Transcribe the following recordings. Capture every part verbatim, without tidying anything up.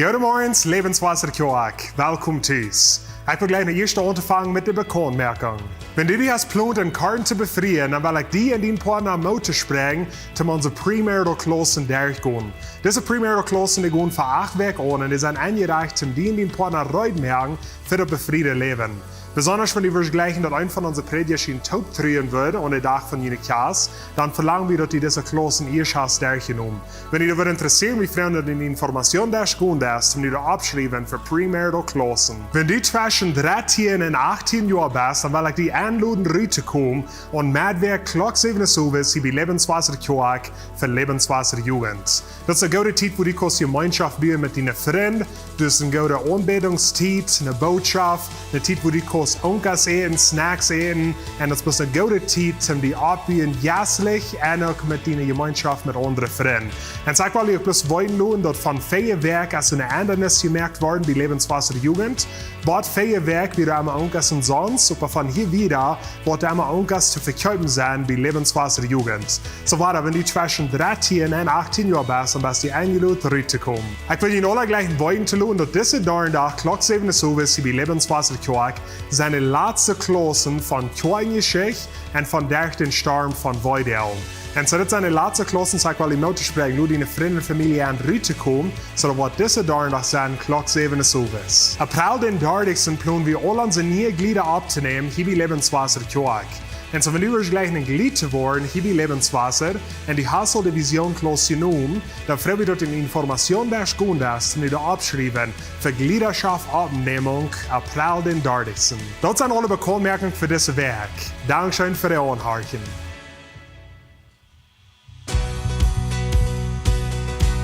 Goodemorjes, Lebenswasser Kjoakj. Welkom tus. Ekj well jlikj no ieescht aunfangen met de Bekauntmoakjunk. Wan du die hast jeplont, een Kjartje to befrieen, dan well ekj die un dien Partner Moot toospräakjen, om onse premarital clausen derchtogonen. Dise premarital clausen, dee gonen fa acht Wäakj aun un dee sent aunjerajcht, om die un dien Partner reed to moaken fa daut befrieede Läwen. Besondasch wan du wurscht jleichen, daut eena von onse Prädja sien Toop truen wudd aun dän Dach von june Kjast, dan velang wie, daut du dise clausen ieescht hast derchjenomen. Wan die daut wudd interesseren, wie froagen, daut du de Information derchgonen deist, om die to oppschriewen fa premarital clausen. Wan du tweschen dartieen un achttieen Joa best, dan well ekj die enloden, ruttokomen aun Meddwäakj Klock säwen Owes hia bie Lebenswasser Kjoakj fa Lebenswasser Jugend. Daut es eene goode Tiet, wua du kaust Jemeenschoft buen met diene Frind. Daut es eene goode Aunbädungstiet, eene Bootschoft, eene Tiet, wua du kaust Unkas äten, Snacks äten. Un daut es eene goode Tiet, om die oppbuen, jeistlich un uk met diene Jemeenschoft met aundre Frind. Un saj ekj well die uk bloos weeten loten, daut von vea Wäakj es eene Endanis jemoakt worden bie Lebenswasser Jugend. Waut vea Wäakj wia emma Unkas un sonst, oba von hia wieda woat emma Unkas to vekjeepen sennen bie Lebenswasser Jugend. Soo wada, wan du tweschen dartieen un achttieen Joa best, dan best du enjeloden, ruttokomen. Ekj well die aula jlikj weeten loten, daut dise Donnadach Klock säwen Owes hia bie Lebenswasser Kjoakj sent de latste clausen von Kjoakjenjeschicht un von Derch dän Storm von Weedel. Un soo, daut sent de latste clausen, saj ekj well die Moot toospräakjen, lot diene Frind un Famielje en ruttokomen, soo daut woat dise Donnadach sennen, Klock säwen Owes. April dän dartichsten plonen wie aul onse niee Jlieda opptonämen, hia bie Lebenswasser Kjoakj. Un soo, wan du wurscht jleichen een Jleet to woaren, hia bie Lebenswasser, un du hast aul de Vision clause jenomen, dan froag wie, daut du de Information derchgonen deist, om die to oppschriewen fa Jliedaschoft Oppnämunk, April dän dartichsten. Daut sent aule Bekauntmoakjungen fa dise Wäakj. Dankscheen fa daut Aunhorchen.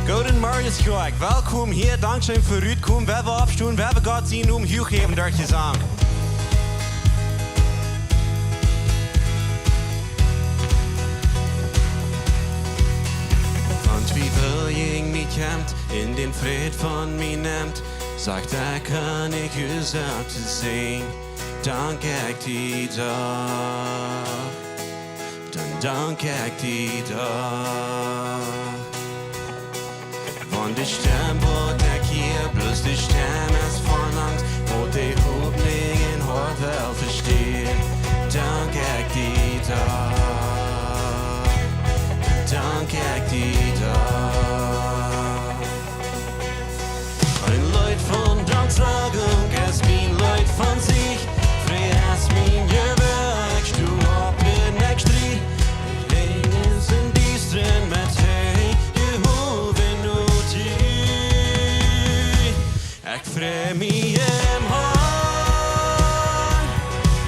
Goodemorjes, Kjoakj. Welkom hia. Dankscheen fa rutkomen. Wie wellen oppstonen, wie wellen Gott sienen Nomen huach häwen derch Jesank. Wan Twiewel jäajen mie kjemt un dän Fräd von mie nemt, sajcht hee, kaun ekj hia soo to sennen. Dank ekj die doch, dan dank ekj die doch. Wan de Stemm, waut ekj hia, bloos de Stemm es von Angst, waut de Hopninj em Hoat well vestälen, dank ekj die doch, dan dank ekj die doch. Een Leet von Danksajunk es mien Leet von Siech. Fräd es mien Jewecht, sto opp un ekj strie. Ekj läw em Diestren met Henj jehowen no die. Ekj frei mie em Harn.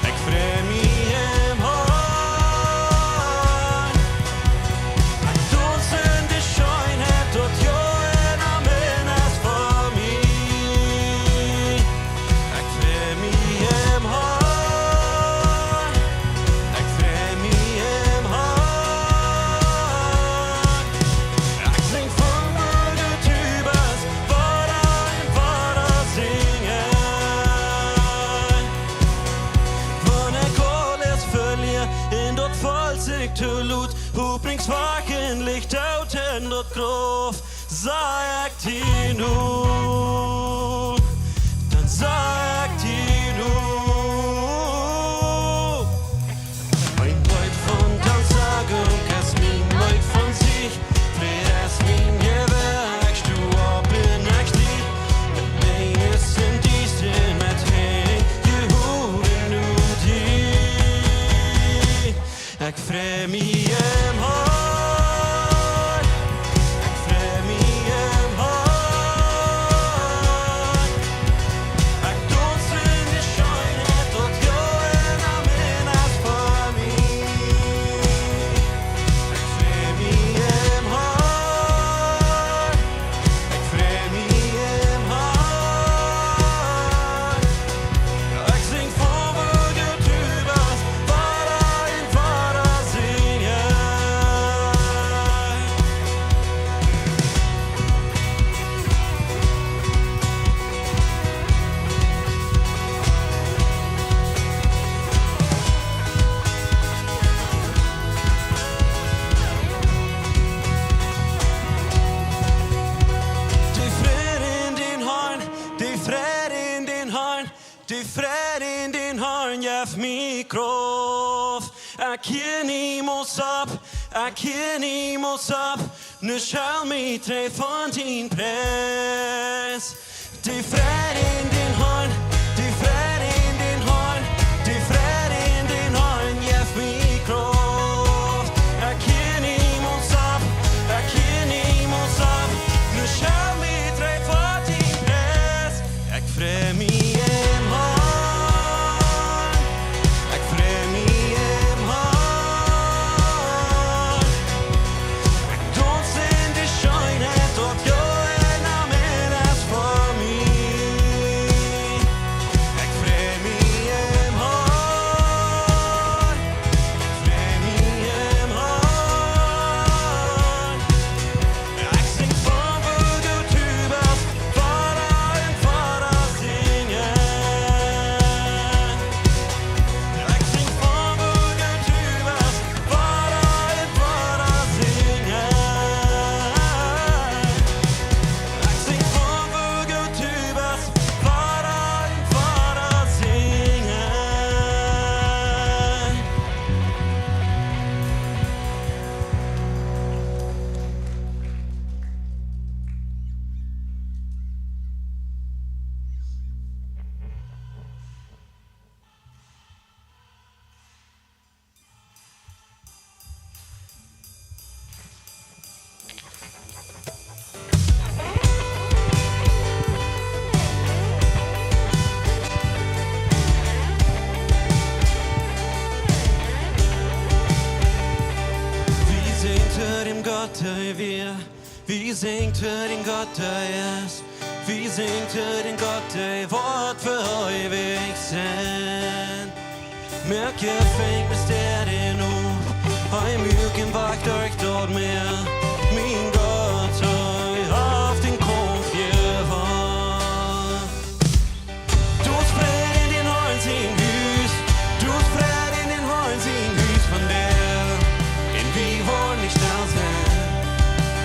Ekj frei mie em Harn. Ekj daunz en de Scheenheit, daut du en am best fa mie. Ekj frei mie em Harn. Ekj frei mie em Harn. Ekj sinj von woo du best, wada un wada sinjen. Wan ekj aules velia un daut felt sikj too lud, Hopninj wajch un licht doot en daut Grauf, saj ekj die nu, dan saj ekj die nu. Een Leet von Danksajunk es mien Leet von Siech. Fräd es mien Jewecht, sto opp un ekj strie. Met Menges em Diestren met Henj jehowen no die. Ekj frei mie em Harn. Ekj frei mie em Harn. Ekj daunz en de Scheenheit, daut du en am best fa mie. Ekj frei mie em Harn. Ekj frei mie em Harn. Ekj sinj von woo du best, wada un wada sinjen. Krauft. Ekj hia niemols opp, ekj hia niemols opp. Nu schell mie trigj von dien Pries. De Fräd en dän Harn, de Fräd en dän Harn, de Fräd en dän Harn jeft mie Krauft. Ekj hia niemols opp, ekj hia niemols opp. Nu schell mie trigj von dien Pries. Ekj frei mie em Harn. Ekj frei mie em Harn. Ekj daunz en de Scheenheit, daut jo en am es fa mie. Ekj frei mie em Harn. Ekj frei mie em Harn. Ekj sinj von woo goot du best, wada un wada sinjen. Ekj sinj von woo goot du best, wada un wada sinjen. Ekj sinj von woo goot du best, wada un wada sinjen. Wie sinjen to däm Gott, dee wia. Wie sinjen to däm Gott, dee es. Wie sinjen to däm Gott, dee woat fa eewich sennen. Moakt jie Finjs, Städa opp, hee muak en Wajch derch daut Mäa. Mien Gott, hee haft dän Kaumf jewonn. Daut es Fräd en dän Harn sien Hus, daut es Fräd en dän Harn sien Hus vondoag. Un wie woaren nich stell sennen.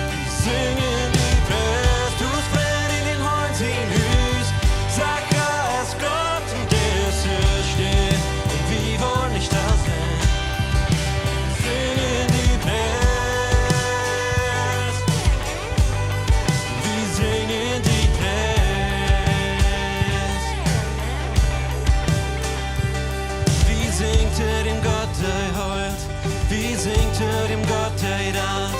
Wie sinjen die Pries, daut es Fräd en dän Harn sien Hus. Saj, hee es Gott en dise Staut. Un wie woaren nich stell sennen. Wie sinjen die Pries. Wie sinjen die Pries. Wie sinjen to däm Gott, dee heelt. Wie sinjen to däm Gott, dee rät.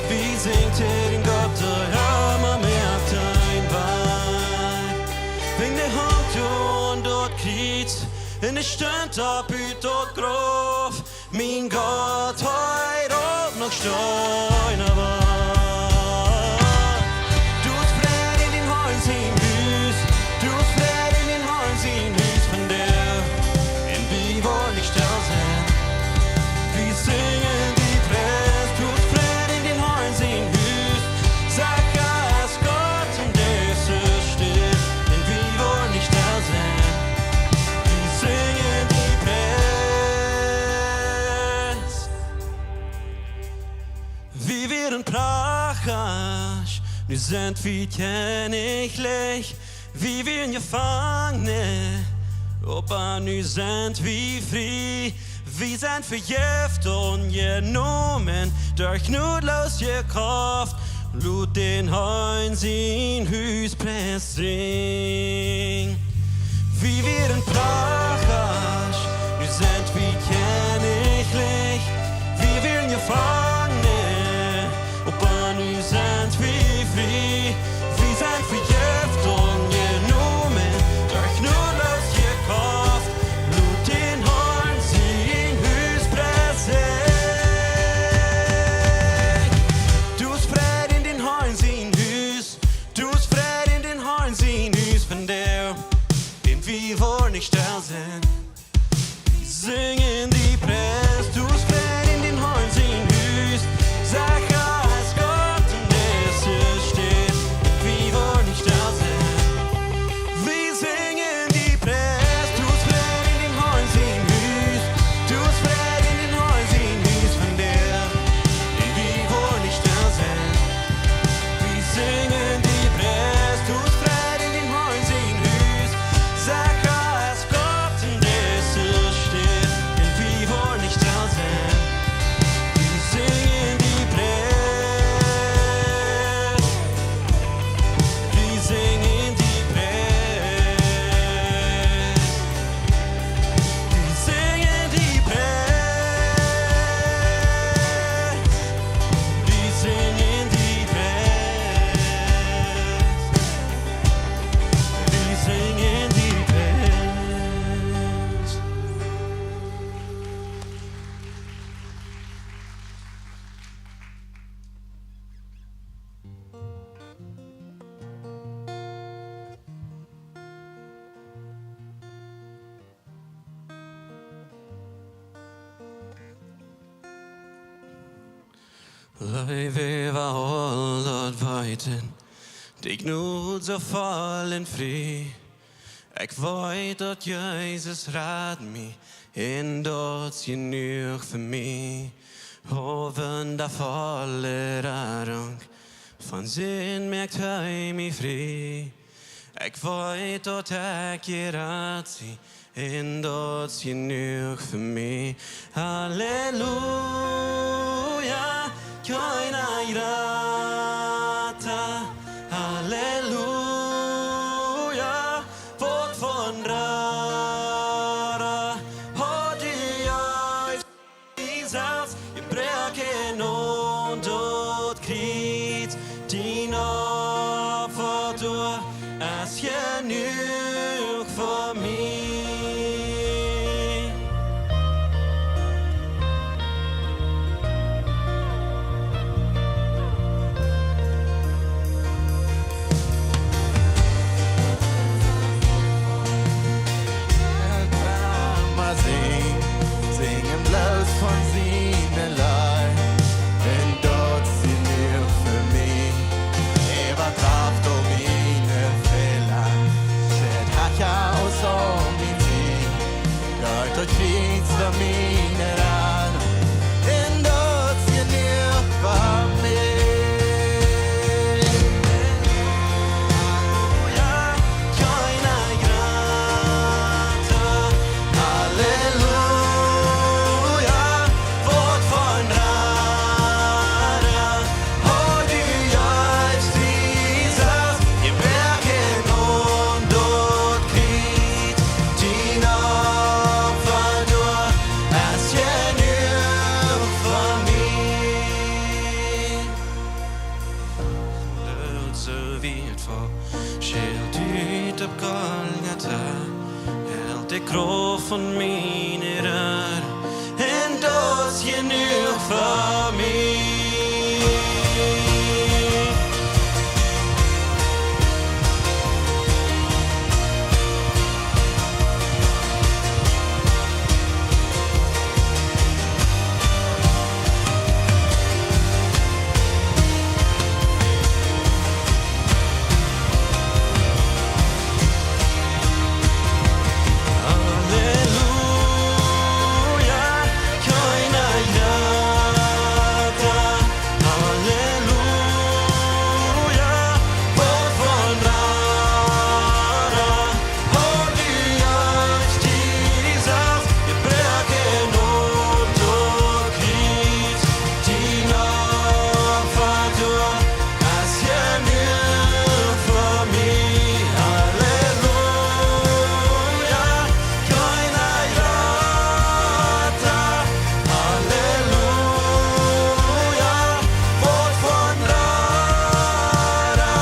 Wie sinjen to däm Gott, dee emma moakt een Wajch. Wäajen dee hunk aun daut Kjriez un hee stunt opp ut daut Grauf. Mien Gott, hee rät noch Steena wajch. Daut es Fräd en dän Harn sien Hus, daut es Fräd en dän Harn sien Hus vondoag. Un wie woaren nich stell sennen. Wie sinjen die Pries, daut es Fräd en dän Harn sien Hus. Saj, hee es Gott en dise Staut. Un wie woaren nich stell sennen. Wie sinjen die Pries. Wie wieren prachtich, nu sent wie kjennichlich. Wie wieren Jefangne, oba nu sent wie frie. Wie sent vejäft un jenomen, derch nodlooze Krauft. Lot dän Harn sien Hus Pries sinjen. Wie wieren prachtich, nu sent wie kjennichlich. Wie wieren Jefangne, oba nu sent wie frie. Wie sent vejäft un jenomen, derch nodlooze Krauft. Lot dän Harn sien Hus Pries sinjen. Daut es Fräd en dän Harn sien Hus, daut es Fräd en dän Harn sien Hus vondoag. Un wie woaren nich stell sennen. Wie sinjen die Pries, daut es Fräd en dän Harn sien Hus. Saj, hee es Gott en dise Staut. Leew äwa aul daut Weeten, de Jnod soo voll un frie. Ekj weet, daut Jesus rat mie, un daut es jenuach fa mie. Äwa de volle Radunk von Sind moakt hee mie frie. Ekj weet, daut ekj jerat sie, un daut es jenuach fa mie. Halleluja, kjeena jrata. Halleluja, woat von rara. Haud die Jesus, jebroaken aun daut Kjriez, dien Opfa doa es jenuach fa mie. Sing, sing am bloos von siene Leew, un daut es jenuach fa mie. Äwa traft aul miene Fäla, sett hia aus aul mien Sinn. Daut daut Kjriez fa miene Radunk, un daut es jenuach fa mie. Halleluja, kjeena jrata. Halleluja, woat von rara. Haud die Jesus, jebroaken aun daut Kjriez, dien Opfa doa es jenuach fa mie. Bloot soo wieetvoll, schelt ut opp Golgata, helt de Krauft von miene Rara, un daut es jenuach fa mie. Halleluja, kjeena jrata. Halleluja, woat von rara. Haud die Jesus, jebroaken aun daut Kjriez, dien Opfa doa es jenuach fa mie. Halleluja, kjeena jrata. Halleluja, woat von rara.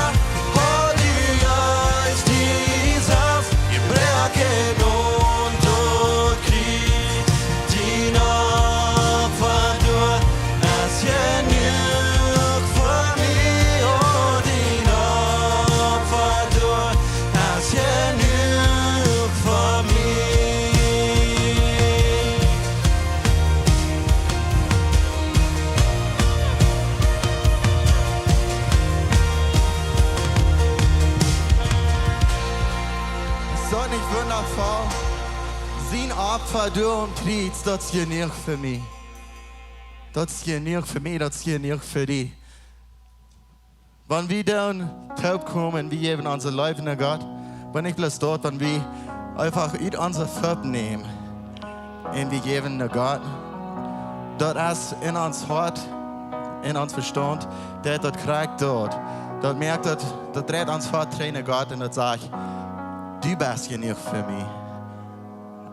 Haud die Jesus, jebroaken aun daut Kjriez, dien Opfa doa es jenuach fa mie. Oh, dien Opfa doa es jenuach fa mie. Es daut nich wundaboa? Sien Opfa doa aum Kjriez, daut es jenuach fa mie. Daut es jenuach fa mie, daut es jenuach fa die. Wan wie dan toopkomen, wie jäwen onse Leew no Gott, wan ekj bloos doa, wan wie eefach ut onse Foot nämen un wie jäwen no Gott, daut es en ons Hoat, en ons Vestaunt, daut daut krakjt doa. Daut moakt daut, daut dreit ons Hoat trigj no Gott un daut sajcht: Du best jenuach fa mie.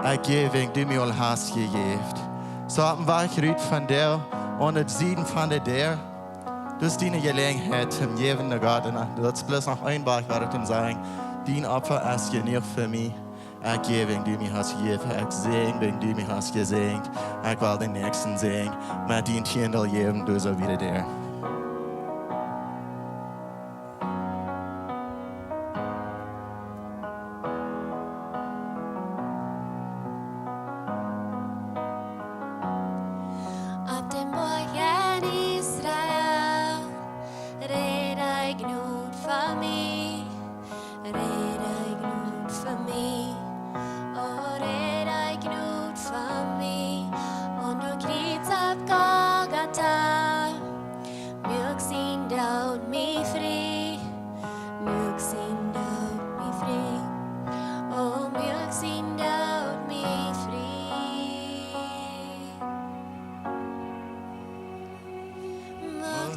Ekj jäw, wäajen du mie aul hast jejäft. Soo, opp dän Wajch rut von doa, aun de Sied von de Däa, daut es diene Jeläajenheit toom jäwen no Gott. Un daut es bloos noch een Wajch, waut ekj toom sajen: Dien Opfa es jenuach fa mie. Ekj jäw, wäajen du mie hast jejäft. Ekj säajen, wäajen du mie hast jesäajent. Ekj well dän Näakjsten säajnen. Met dien Tiendel jäwen, du soo wieda doa. Opp dän Boajch en Israel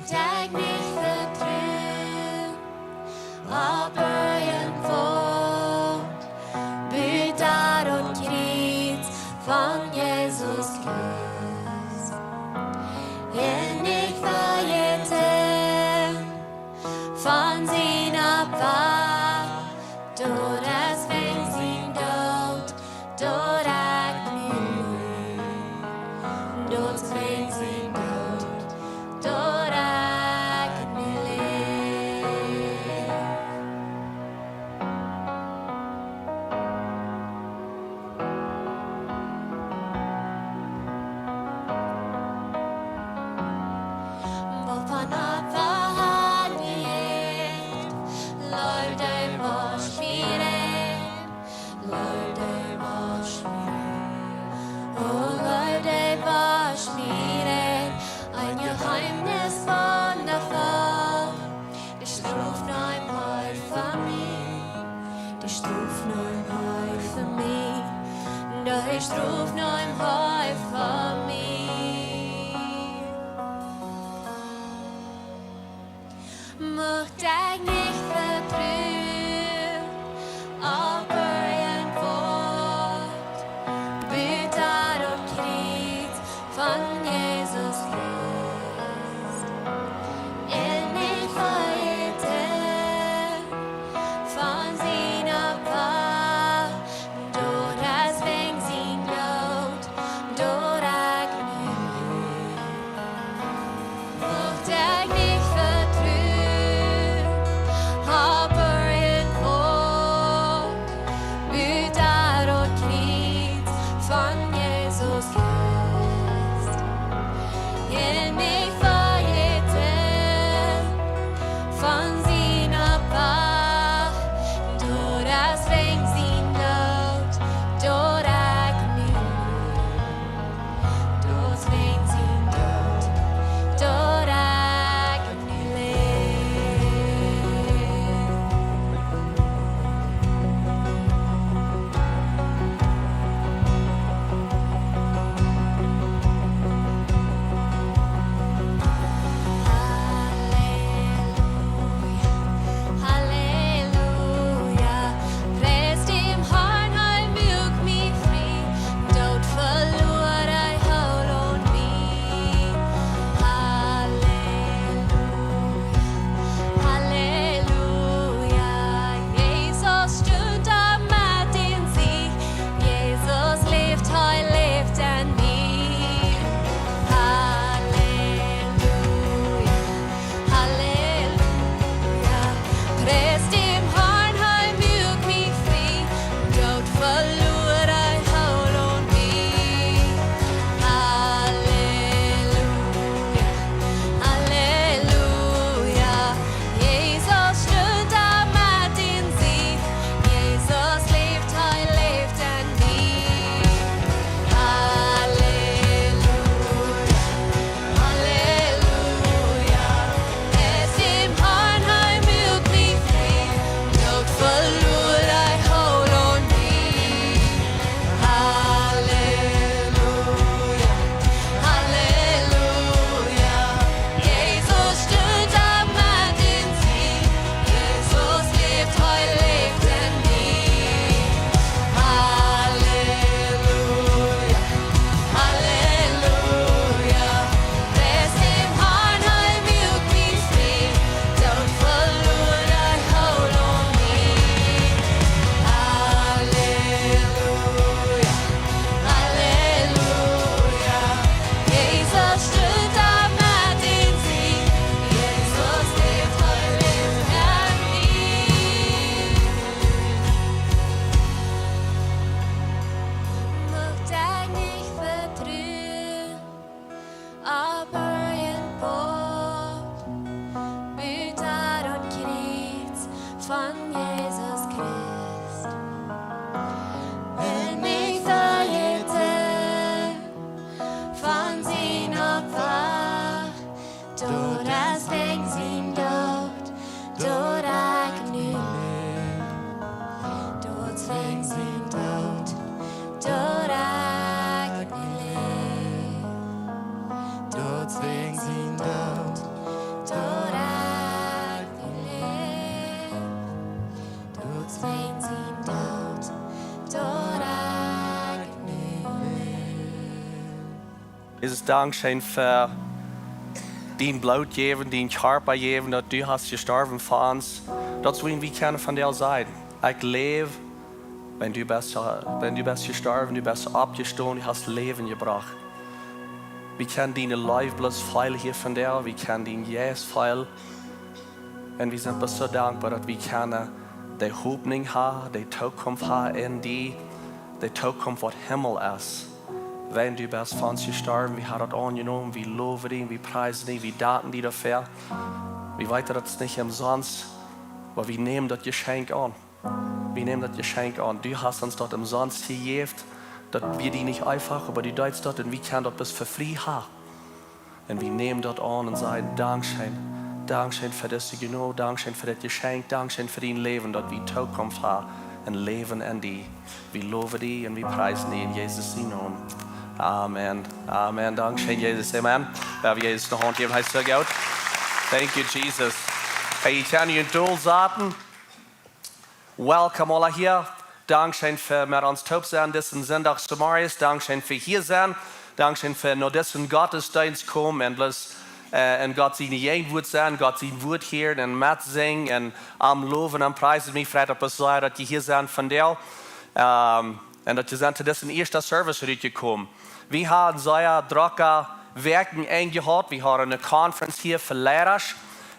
Dee nich vetruet, oba en Wuat, buten daut Kjriez von Jesus Christus. Un nich vejäten von sien Opfa, daut es wäajen sien Doot, daut ekj nu läw. Daut es wäajen sien Doot, daut ekj nu läw. Waut von Opfa haud jie jeäten, leeft dee waut schmieren, leeft dee waut schmieren, o leeft dee waut schmieren, een Jehemnis wundafoll. De Strof neem hee fa mie. De Strof neem hee fa mie. De Strof neem hee fa mie. Mucht ekj nich vetruet, oba en Wuat, buten daut Kjriez von Jesus Christus. Un nich vejäten von sien Opfa, daut es wäajen sien Doot, daut ekj nu läw. Mucht ekj nich vetruet, oba en Wuat, buten daut Kjriez von Jesus Christus. Un nich vejäten von sien Opfa, daut es wäajen sien Doot, daut ekj nu läw. Daut es wäajen sien Doot, daut ekj nu läw. Halleluja, Halleluja, pries däm Harn, hee muak mie frie, daut veloaren hee aun mie. Halleluja, Halleluja, Jesus stunt doa met en Siech, Jesus läft, hee läft en mie. Halleluja, Halleluja, pries däm Harn, hee muak mie frie, daut veloaren hee aun mie. Halleluja, Halleluja, Jesus stunt doa met en Siech, Jesus läft, hee läft en mie. Halleluja, Halleluja, pries däm Harn, hee muak mie frie, daut veloaren hee aun mie. Halleluja, Halleluja, Jesus stunt doa met en Siech, Jesus läft, hee läft en mie. Halleluja, Halleluja, pries däm Harn, hee muak mie frie, daut veloaren hee aun mie. Halleluja, Halleluja, Jesus stunt doa met en Siech, Jesus läft, hee läft en mie. Mucht ekj nich vetruet, oba en Wuat, buten daut Kjriez von Jesus Christus. Un nich vejäten von sien Opfa, daut es wäajen sien Doot, daut ekj nu läw. Daut es wäajen sien Doot, daut ekj nu läw. Daut es wäajen sien Doot, Jesus, dankscheen fa dien Bloot jäwen, dien Kjarpa jäwen, daut du hast jestorwen fa ons. Daut es woo wie kjennen vondoag sajen: Ekj läw, wiels du best, wiels du best jestorwen, du best oppjestonen, du hast Läwen jebrocht. Wie kjennen diene Leew bloos feelen hia vondoag, wie kjennen dienen Jeist feelen. Un wie sent bloos soo dankboa, daut wie kjennen de Hopninj haben, de Tookunft haben en die, de Tookunft waut Himmel es. Wiels du best fa ons jestorwen, wie haben daut aunjenomen, wie lowen die, wie priesen die, wie danken die doafäa. Wie weeten, daut es nich omsonst, oba wie nämen daut Jeschenkj aun. Wie nämen daut Jeschenkj aun. Du hast ons daut omsonst jejäft, daut wia die nich eefach, oba du deetst daut un wie kjennen daut bloos fa frie haben. Un wie nämen daut aun un sajen: Dankscheen, dankscheen fa dise Jnod, dankscheen fa dit Jeschenkj, dankscheen fa dien Läwen, daut wie Tookunft haben un läwen en die. Wie lowen die un wie priesen die en Jesus sienen Nomen. Amen. Amen. Dankscheen, Jesus. Amen. Lot ons Jesus eene Haunt jäwen. Hee es soo goot. Thank you, Jesus. Hey, jie kjennen junt dolsaten. Welcome aula hia. Dankscheen fa met ons toop sennen disen Sindach zemorjes. Dankscheen fa hia sennen. Dankscheen fa no disen Gottesdeenst komen un bloos, äh, en Gott siene Jäajenwoat sennen, Gott sien Wuat hieren un metsinjen un am lowen un priesen. Mie freit daut sea, daut jie hia sent vondoag. Ähm, un daut jie sent to disen ieeschten Service rutjekomen. Wie haben sea drocke Wäakjenenj jehaut. Wie haben eene Conference hia fa Leida.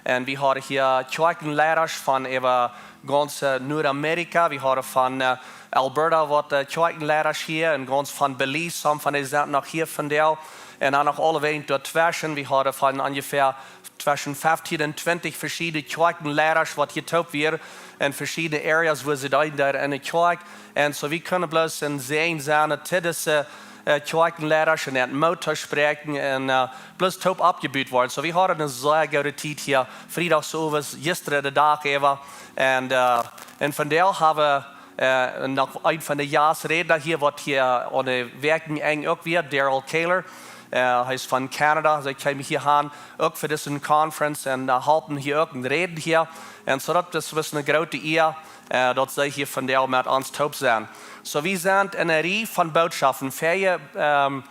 Un wie haben hia Kjoakjenleida von äwa gaunz, äh, Nuadamerika. Wie haben von, äh, Alberta waut, äh, Kjoakjenleida hia un gaunz von Belize, some von dee sent noch hia vondoag. Un dan noch aulewäajen doatweschen. Wie haben von onjefäa tweschen feftieen un twintich veschiedne Kjoakjenleida waut hia toop wieren en veschiedne Areas, wua see deeden doa en de Kjoakj. Un soo, wie kjennen bloos een Säajen sennen to dise, äh, Kjoakjenleida un an Moot to spräakjen un, äh, bloos toop oppjebut woaren. Soo, wie haben eene sea goode Tiet hia, Friedach soo äwa, jistren dän Dach äwa. Un, äh, un vondoag haben wie, äh, noch eenen von de Jasträdna hia, waut hia aun de Wäakjenenj uk wia, Daryl Kaler. Äh, hee es von Canada, hee kjeem hia han, uk fa dise Conference un, äh, halpen hia uk en Räden hia. Un soo daut es, es eene groote Ea, äh, daut see hia vondoag met ons toop sent. Soo, wie sent en eene Rieej von Bootschoften. Väaje, ähm,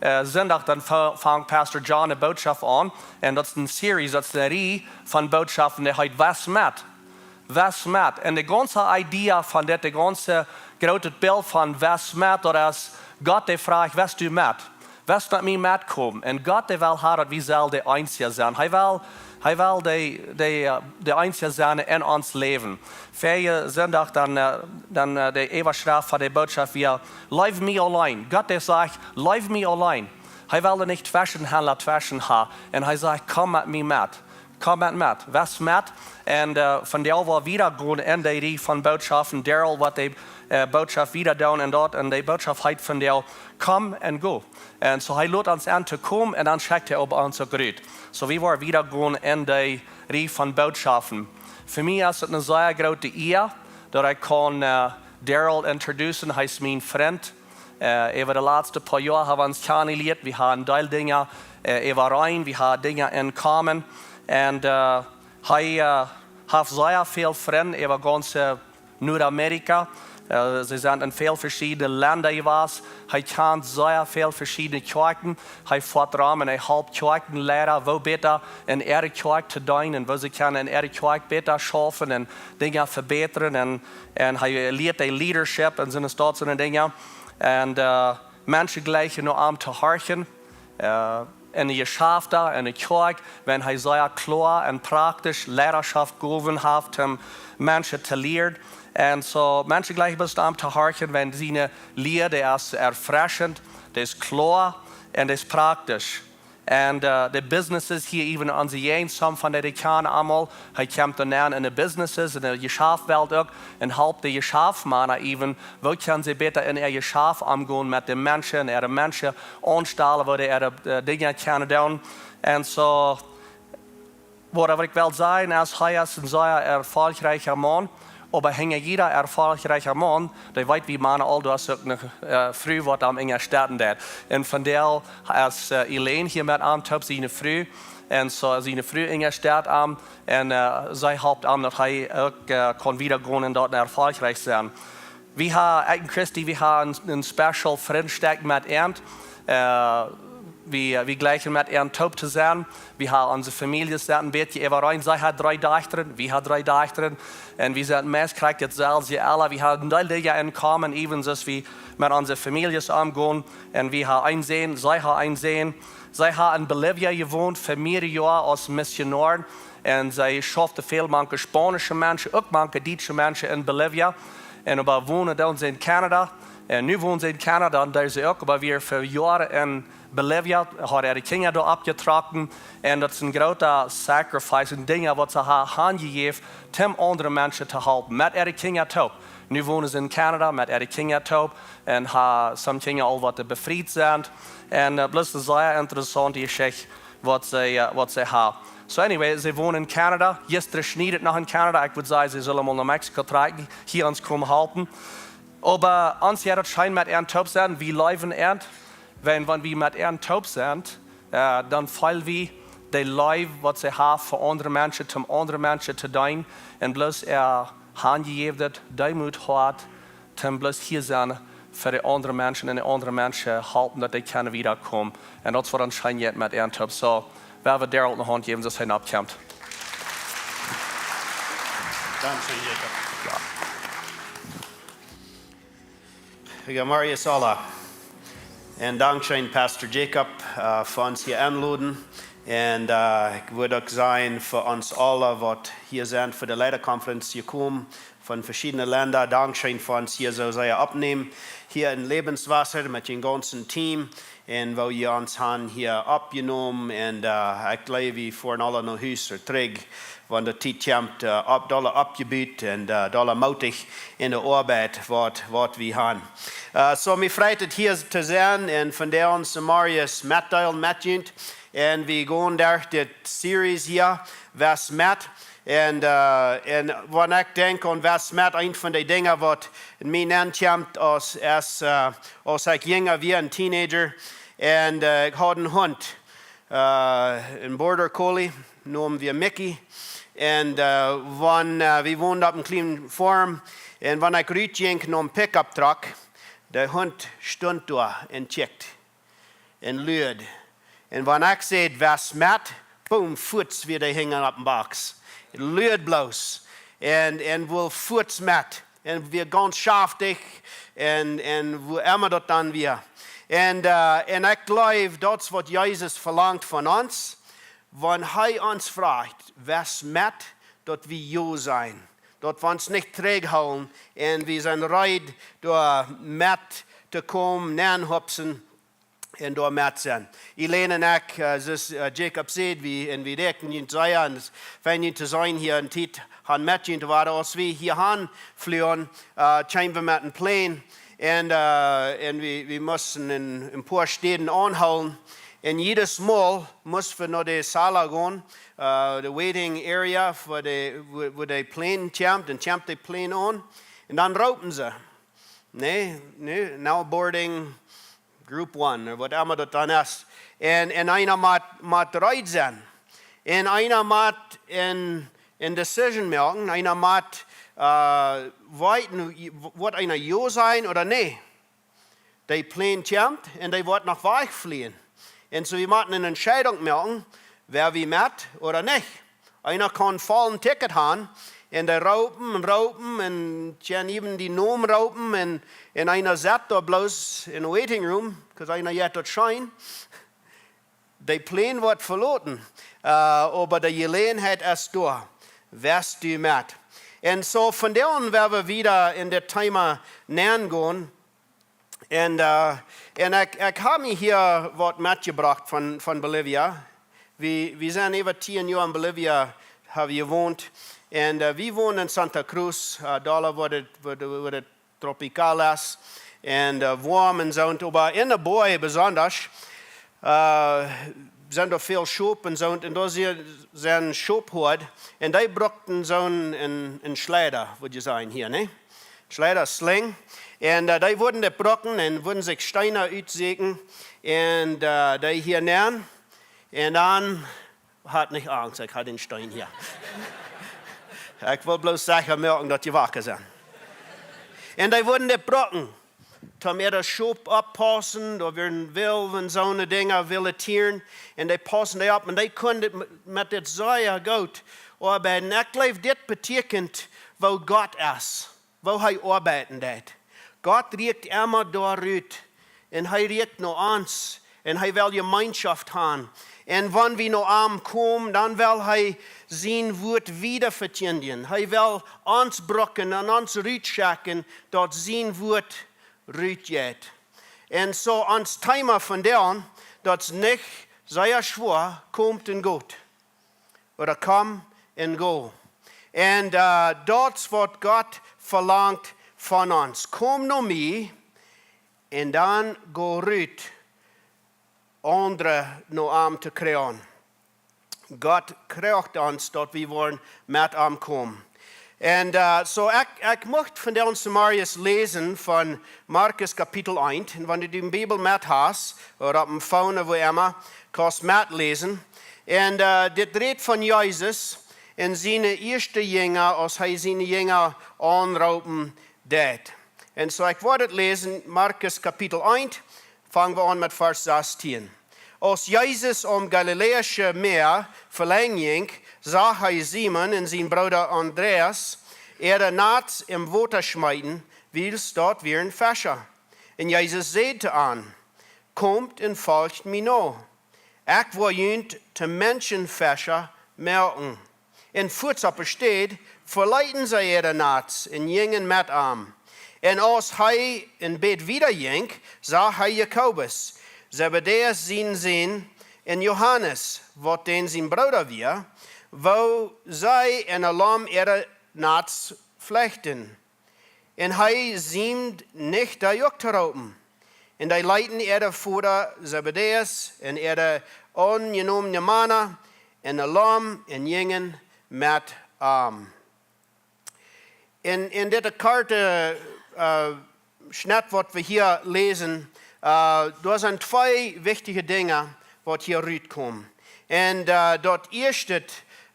äh, Sindach dan fa-, fangt Pastor John eene Bootschoft aun. Un daut es eene Series, daut es eene Rieej von Bootschoften, dee heet Wes met. Wes met. Un de gaunze Idee von dit, de gaunze groote Bilt von Wes met, daut es Gott, dee frajcht: West du met? West met mie metkomen? Un Gott, dee well haben, daut wie sellen de eensje sennen. Hee well, hee well de, de, äh, de eensje sennen en ons Läwen. Väaje Sindach dan, äh, dan, äh, de Äwaschreft von de Bootschoft wia: Leew mie auleen. Gott, dee sajcht: Leew mie auleen. Hee well doa nich Tweschenhaundla tweschen haben. Un hee sajcht: Komm met mie met. Komm met, met, wes met. Un, äh, vondoag woa wie wieda gonen en dee Rieej von Bootschoften. Daryl woat dee, äh, Bootschoft wieda doonen un daut, un dee Bootschoft heet vondoag: Komm un go. Un soo, hee lot ons en to komen un dan schekjt hee ons uk rut. Soo, wie woaren wieda gonen en dee Rieej von Bootschoften. Fa mie es et eene sea groote Ea, daut ekj kaun, äh, Daryl introducen. Hee es mien Frint. Äh, äwa de latste poa Joa haben wie ons kjanen jelieet. Wie haben een Deel Dinja, äh, äwarein, wie haben Dinja en common. Un, äh, hee, äh, haft sea väl Frind äwa gaunz, äh, Nuadamerika. Äh, see sent en väl veschiedne Lenda jewast. Hee kjant sea väl veschiedne Kjoakjen. Hee foat rom un hee halpt Kjoakjenleida, woo bäta en äare Kjoakj to deenen, woo see kjennen en äare Kjoakj bäta schaufen un Dinja vebätren. Un, un hee lieet de Leadership un soone Stoot, soone Dinja. Un, äh, Menschen jleichen no am to horchen, äh, en de Jeschafta, en de Kjoakj, wan hee sea kloa un praktisch Leidaschoft jegowen haft, om Menschen to lieren. Un soo, Menschen jleichen bloos no am to horchen, wan siene Lia, dee es erfreschend, dee es kloa un dee es praktisch. Un, äh, de businesses hia, even onse Jäajent, some von dee, dee kjanen aulemol, hee kjemt dan aun en de businesses, en de Jeschaftwelt uk, un halpt de Jeschaftmana even, woo kjennen see bäta en äa Jeschaft omgonen met de Menschen, äare Menschen aunstalen, woo dee äare, äh, Dinja kjennen doonen. Un soo, waut ekj well sajen es, hee es een sea erfolgreicha Maun, oba hinja jieda erfolgreicha Maun, dee weet, wie Mana aul, daut es uk eene, äh, Fru, waut am unjastetten deit. Un vondoag es, äh, Elaine hia met am toop, siene Fru. Un soo siene Fru unjastett am. Un, äh, see halpt am, daut hee uk, äh, kaun wieda gonen un doa erfolgreich sennen. Wie haben, ekj un Christy, wie haben een, een special Frintstekj met an. Äh, Wie, wie jleichen met an toop to sennen. Wie haben onse Famieljes sent een bät äwareen. See haft dree Dochtren, wie haben dree Dochtren. Un wie sent meist krakjt daut selwje aula. Wie haben een Deel Dinja en common, even soo aus wie met onse Famieljes omgonen. Un wie haben een Sän, see haft een Sän. See haft en Bolivia jewont fa mearere Joaren aus Missionoa. Un see schauft väl mank spaunische Menschen, uk mank dietsche Menschen en Bolivia. Un oba wonen dan see en Kanada. Un nu wonen see en Kanada, un doa es see uk, oba wia fa Joaren en Bolivia, haft äare Kjinja doa oppjetrocken. Un daut es een groota sacrifice, een Dinja waut see haft aunjejäft, om aundre Menschen to halpen, met äare Kjinja toop. Nu wonen see en Kanada met äare Kjinja toop. Un haben some Kjinja aul waut befriet sent. Un, äh, bloos een sea interessaunte Jeschicht waut see, äh, waut see haben. So anyway, see wonen en Kanada. Jistren schnied et noch en Kanada. Ekj wudd sajen, see sellen mol no Mexiko trakjen, hia ons komen halpen. Oba ons jeit daut scheen met an toop sennen, wie leewen an. Wan, wan wie met an toop sent, äh, dan feel wie de Leew waut see haben fa aundre Menschen, om aundre Menschen to deenen. Un bloos äa aunjejäftet, deemootjet Hoat, om bloos hia sennen fa de aundre Menschen un de aundre Menschen halpen, daut dee kjennen wieda komen. Un daut es waut ons scheen jeit met an toop. So, wie woaren Daryl ne Haunt jäwen, daut hee nopp kjemt. Dankscheen, Jacob. Ja. Goodemorjen aula. Un dankscheen, Pastor Jacob, äh, fa ons hia enloden. Un, äh, ekj wudd uk sajen, fa ons aula waut hia sent, fa de Leaderkonferenz jekomen, von veschiedne Lenda. Dankscheen fa ons hia soo sea oppnämen. Hia en Lebenswasser met dän gaunzen Team. Un woo jie ons han hia oppjenomen. Un, äh, ekj jleew, wie foaren aula no Hus trigj, wan de Tiet kjemt, äh, opp, dolla oppjebut un, äh, dolla mootich en de Oabeit waut, waut wie han. Äh, so, mie freit et hia to sennen un vondoag onse Morjes metdeelen met junt. Un wie gonen derch dit Series hia, Wes met. Un, äh, un wan ekj denkj aun Wes met, eent von de Dinja waut mie nenn kjemt aus, aus, äh, aus ekj jinja wia, een Teenager. Un, äh, ekj haud een Hunt, äh, een Border Collie, nomen wie Mickey. Un, äh, wan, äh, wie wonden opp een kjlienen Farm. Un wan ekj rut jinkj nom Pickup Truck, de Hunt stunt doa un kjikjt un luad. Un wan ekj säd, "Wes met?" Boom, fuaz wia dee hinjen opp dän Box. Luad bloos. Un, un wull fuaz met. Un wia gaunz schaftich. Un, un woo emma daut dan wia. Un, äh, un ekj jleew, daut es waut Jesus velangt von ons. Wan hee ons fruacht, "Wes met?", daut wie jo sajen. Daut wie ons nich trigjhoolen. Un wie sent reed, doa met to komen, nenhupsen un doa met sennen. Elaine un ekj, äh, soo aus, äh, Jacob säd, wie, un wie räakjnen junt sea, un et es fein junt to seenen hia, een Tiet han met junt to woaren. Aus wie hia han fluagen, äh, kjeemen wie met een Plane. Un, äh, un wie, wie musten en, een poa Städen aunhoolen. Un jiedet Mol musten wie no de Sala gonen, äh, de waiting area, wua de, wua, wua de Plane kjemt, un kjemt de Plane aun. Un dan roopen see. Nä, nä, now boarding group one, ooda waut emma daut dan es. Un, un eena mott, mott reed sennen. Un eena mott een, een decision moaken. Eena mott, äh, weeten, waut eena jo sajen ooda nä. De Plane kjemt un dee woat noch wajchfliejen. Un so, wie motten eene Entscheidunk moaken, woa wie met ooda nich. Eena kaun voll een Ticket han, un dee roopen un roopen, un kjennen äwen dien Nomen roopen, un, un eena sett doa bloos en waiting room, 'cause eena jeit daut scheen, de Plane woat veloten, äh, oba de Jeläajenheit es doa, wes du met. Un so, vondoag woa wie wieda en dit Thema nengonen, Un, äh, un ekj, ekj hab mie hia waut metjebrocht von, von Bolivia. Wie, wie sent äwa tieen Joa en Bolivia, hab wie jewont. Un, äh, wie wonen en Santa Cruz, äh, doa wua et, wua et, wua et tropical es. Un, äh, woam un soont, oba en de Boaj besonda, äh, sent doa väl Schop un soont. Un doa sent, sent Schophoad. Un dee bruckten soon een, een Schleida, wudd jie sajen hia, nä? Schleida, Sling. Un, äh, dee wudden daut brucken un wudden sikj Steena utsieekjen. Un, äh, dee hia nenn. Un dan, hat nich Angst, ekj hab dän Steen hia. Ekj well bloos secha moaken, daut jie waka sent. Un dee wudden daut brucken. toom äare Schop oppaussen, doa wieren Wolwen, soone Dinja, wille Tieren, un dee paussen dee opp, un dee kunnen met dit sea goot oabeiden. Ekj jleew, dit betieekjent, woo Gott es, woo hee oabeiden deit. Gott rieekjt emma doa rut, un hee rieekjt no ons, un hee well Jemeenschoft han. Un wan wie no am komen, dan well hee sien Wuat wieda vekjindjen. Hee well ons brucken un ons rutschekjen, daut sien Wuat rutjeit. Un soo ons Thema vondoag, daut es nich sea schwoa, komt un got. Ooda kom un go. Un uh, daut es waut Gott velangt von ons. Kom no mie un dan go rut, aundre no am to kjrieen. Gott kjricht ons, daut wie woaren met am komen. Un uh, soo ekj, ekj mucht vondoag zemorjes läsen von Markus Kapitel eent. Un wan du de Bibel met hast, ooda opp een Phone, woo emma, kaust metläsen. Un uh, dit rät von Jesus un siene ieeschte Jinja, aus hee siene Jinja aunroopen deed. Un soo ekj woa dit läsen, Markus Kapitel eent, fangen wie aun met Varsch sastieen. Aus Jesus aum Galiläasche Mäa velenjd jinkj, sach hee Simon un sien Brooda Andreas äare Nats em Wota schmeeten, wiels daut wieren Fescha. Un Jesus säd to an: Komt un folcht mie no. Ekj woa junt to Menschenfescha moaken. Un fuaz opp de Städ veleeten see äare Nats un jinjen met am. Un aus hee een bät wieda jinkj, sach hee Jakobus, Zebedäus sien Sän, un Johanes, waut dän sien Brooda wia, woo see enne Lom äare Nats flechten. Un hee seemd nich dee uk to roopen. Un dee leeten äare Voda Zebedäus un äare aunjenomne Mana enne Lom un jinjen met am. En, en dit korte uh, Schnett, waut wie hia läsen, uh, doa sent twee wichtje Dinja, waut hia rutkomen. Un uh, daut ieeschte,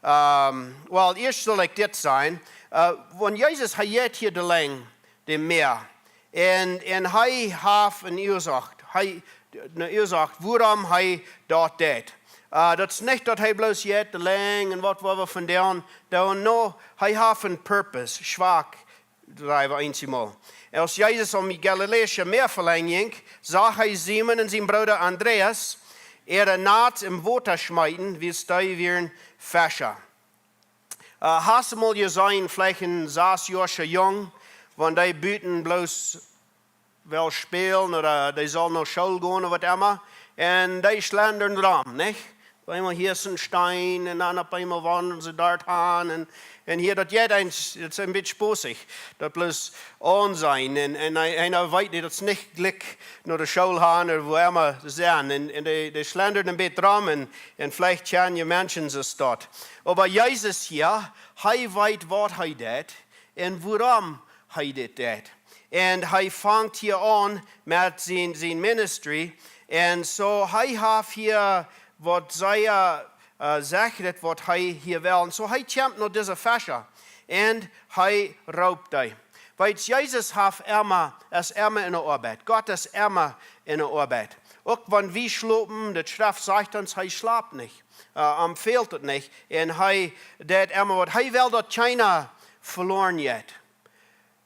um, well, ieescht saul ekj dit sajen. Uh, wan Jesus, hee jeit hia de Lenjd, de Mäa. Un, un hee haft eene Uasoak. Hee, eene Uasoak, wuarom hee daut deit. Uh, daut es nich daut hee bloos jeit de Lenjd un waut woa wie vondoag doonen. No, hee haft een purpose, schwak, sajen wie eensjemol. Aus Jesus aum Galiläasche Mäa velenjd jinkj, sach hee Simon un sien Brooda Andreas äare Nats em Wota schmeeten, wiels dee wieren Fescha. Uh, hast du mol jeseenen, veleicht een sasjoascha Jung, wan dee buten bloos well spälen ooda dee saul no School gonen ooda waut emma, un dee schlendren rom, nich? Opp eemol hia es een Steen un dan opp eemol wandlen see doa han un, un hia, daut jeit eent, daut es een bät spossich, daut bloos aunseenen un, un hee, hee weet nich, daut es nich jlikj no de School han ooda woo emma sennen. Un, un dee, dee schlendren een bät rom un, un veleicht kjanen je Menschen soo doa. Oba Jesus hia, hee weet waut hee deit un wuarom hee dit deit. Un hee fangt hia aun met sien, sien ministry. Un soo hee haft hia waut sea, uh, sajcht, waut hee hia well. Un soo hee kjemt no dise Fescha. Un hee roopt dee. Weetst, Jesus haft emma, es emma enne Oabeit. Gott es emma enne Oabeit. Uk wan wie schlopen, de Schreft sajcht ons, hee schlapt nich. Uh, am fält et nich. Un hee deit emma waut. Hee well, daut kjeena veloren jeit.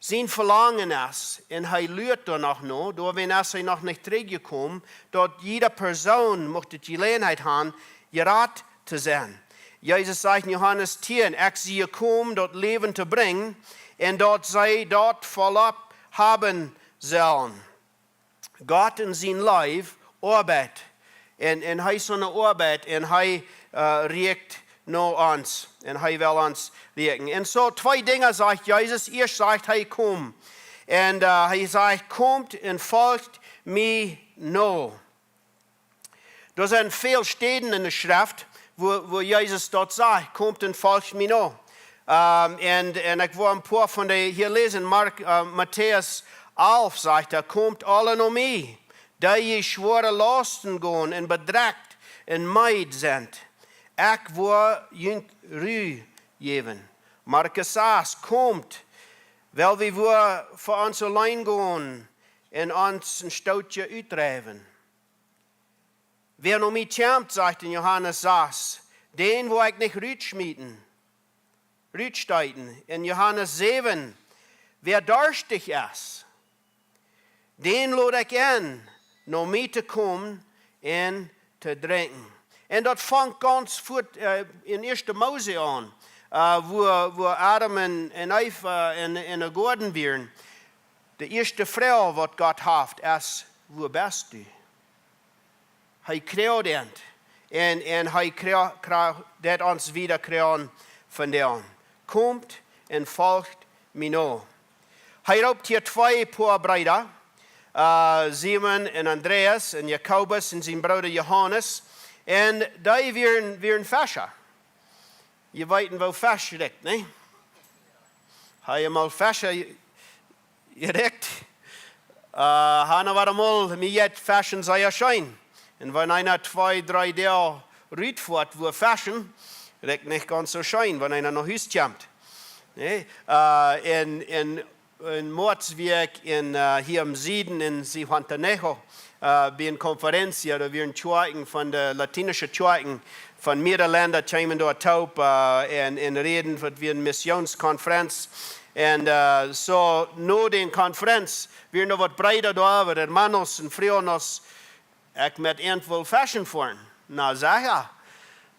Sien Velangen es, un hee luat doa noch no, doawäajen es hee noch nich trigjjekomen, daut jieda Persoon mucht de Jeläajenheit han, jerat to sennen. Jesus sajcht en Johanes tieen: Ekj sie jekomen, daut Läwen to brinjen, un daut see daut vollopp haben sellen. Gott en sien Leew oabeit. Un, un hee es aune Oabeit un hee, uh, rieekjt no ons. Un hee well ons rieekjen. Un soo twee Dinja sajcht Jesus. Ieescht sajcht hee: Kom. Un, uh, hee sajcht: Komt un folcht mie no. Doa sent väl Städen enne Schreft, wua, wua Jesus daut sajcht: Komt un folcht mie no. Um, un, un ekj well een poa von dee hia läsen. Mark, uh, Matäus alf sajcht hee: Komt aule no mie, dee jie schwoare Lausten gonen un bedrekjt un meed sent. Ekj well junt Ru jäwen. Markus sas: Komt, well wie wua fa ons auleen gonen un ons een Stootje utdreiwen. Wäa no mie kjemt, sajcht en Johanes sas, dän woa ekj nich rutschmieten, rutsteeten. En Johanes säwen, wäa darstich es, dän lod ekj en, no mie to komen un to drinkjen. Un daut fangt gaunz fuat, äh, en Ieeschte Mose aun, äh, wua, wua Adam un, un Eva en, en dän Goaden wieren. De ieeschte Froag, waut Gott haft, es: "Wua best du?" Hee kjrieech an. Un, un hee kjrieech, kjrieech, deit ons wieda kjrieen von däm: "Komt un folcht mie no." Hee roopt hia twee Poa Breeda, äh, Simon un Andreas un Jakobus un sien Brooda Johanes. Un dee wieren, wieren Fescha. Jie weeten, woo Fesch rikjt, nä? Hab jie mol Fesch jerikjt? Äh, hab noch waut mol, mie jeit Feschen sea scheen. Un wan eena twee, dree Doag rutfoat, wua Feschen, rikjt nich gaunz soo scheen, wan eena no Hus kjemt. Nä? Äh, un, un en Moaz wia ekj en, äh, hia em Sieden en Zihuatanejo, äh, bie eene Konferenz, doa wieren Kjoakjen von de latienische Kjoakjen von mearere Lenda kjeemen doa toop, äh, un, un räden, daut wia eene Missionskonferenz. Un, äh, soo, no dee Konferenz wieren doa waut Breeda doa, waut hermanos un frios, ekj met an wull feschen foaren. Na, secha.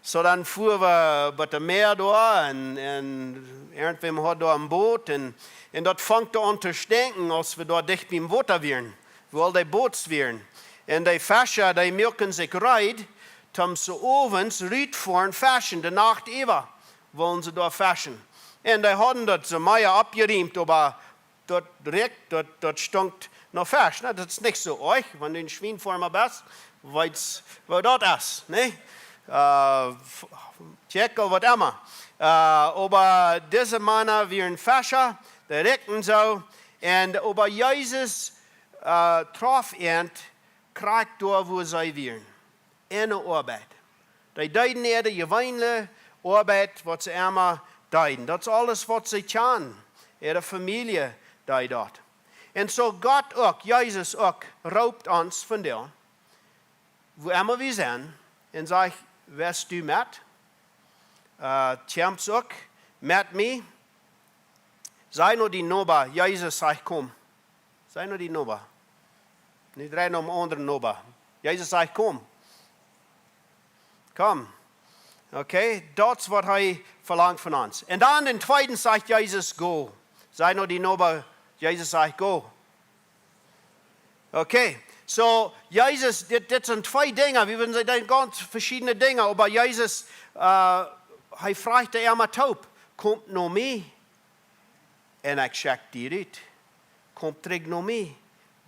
Soo dan fuaren wie bat daut Mäa doa un, un irjentwäm haud doa een Boot un, un daut funk doa aun to stinkjen, aus wie doa dicht biem Wota wieren, wua aul dee Boots wieren. Un dee Fescha, dee muaken sikj reed, toom soo owens rutfoaren feschen, de Nacht äwa wullen see doa feschen. Un dee hauden daut soo mea oppjerieemt, oba daut rikjt, daut, daut stunk no Fesch. Na, daut es nich soo oajch, wan du een Schwienfoarma best, weetst, woo daut es, nä? Äh, f-, Tjekjel, waut emma. Äh, oba dise Mana wieren Fescha, dee rikjten soo. Un oba Jesus, äh, trof an krakjt doa, wua see wieren. Äare Oabeit. Dee deeden äare jeweenelje Oabeit, waut see emma deeden. Daut es aules, waut see kjanen. Äare Famielje deed daut. Un soo Gott uk, Jesus uk, roopt ons vondoag, wua emma wie sent, un sajcht: "West du met? Äh, kjemst uk met mie?" Saj no dien Noba: "Jesus sajcht: Komm." Saj no dien Noba. Nich dreien om aundren Noba. Jesus sajcht: "Komm. Komm." Okay, daut es, waut hee velangt von ons. Un dan dän tweeden sajcht Jesus: "Go." Saj no dien Noba: "Jesus sajcht: Go." Okay, soo, Jesus, dit, dit sent twee Dinja, wie wudden sajen, gaunz veschiedne Dinja, oba Jesus, äh, hee fruach dee emma toop: "Komt no mie, un ekj schekj die rut. Komt trigj no mie,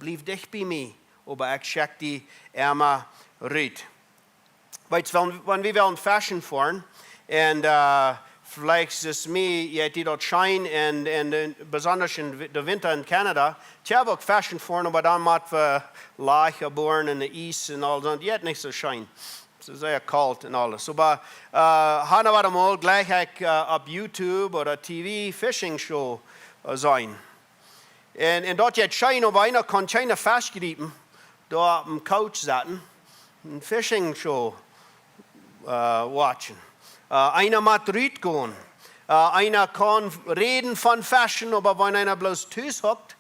bliew dicht bie mie, oba ekj schekj die emma rut." Weetst, wan, wan wie wellen feschen foaren, un, äh, veleicht es mie, jeit die daut scheen, un, un, un besonda en Wi-, de Winta en Kanada, ekj hab uk feschen foaren, oba dan mott wie Lajcha boaren un de Iess un aul daut, jeit nich soo scheen. Daut es sea kolt un aules. Oba, äh, hab noch waut mol jlikj ekj, äh, opp YouTube ooda T V Fishing Show, äh, seenen. Un, un daut jeit scheen, oba eena kaun kjeene Fesch jriepen, doa opp een Couch sitten, eene Fishing Show, äh, watchen. Äh, eena mott rutgonen. Äh, eena kaun räden von feschen, oba wan eena bloos tus hockt,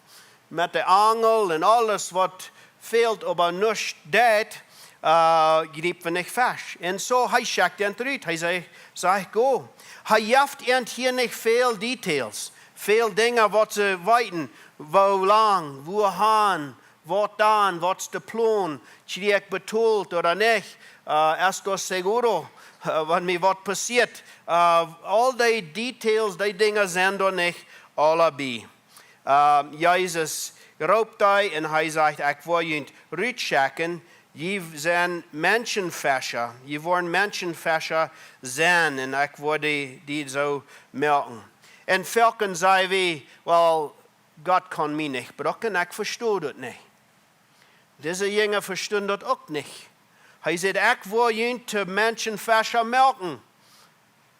met de Angel un aules, waut fält, oba nuscht deit, äh, jriept wie nich Fesch. Un soo, hee schekjt an rut. Hee säd, sajcht: "Go." Hee jeft an hia nich väl Details, väl Dinja, waut see weeten, woo lang, wua han, waut dan, waut es de Plon, kjrie ekj betolt ooda nich, äh, esto seguro, äh, wan mie waut passieet. Äh, aul dee Details, dee Dinja sent doa nich aula bie. Äh, Jesus roopt dee un hee sajcht: "Ekj woa junt rutschekjen, jie sent Menschenfescha, jie woaren Menschenfescha sennen, un ekj woa die, die soo moaken." Un foaken saj wie: "Well, Gott kaun mie nich brucken, ekj vesto daut nich." Dise Jinja vestunden daut uk nich. Hee säd: "Ekj woa junt to Menschenfescha moaken.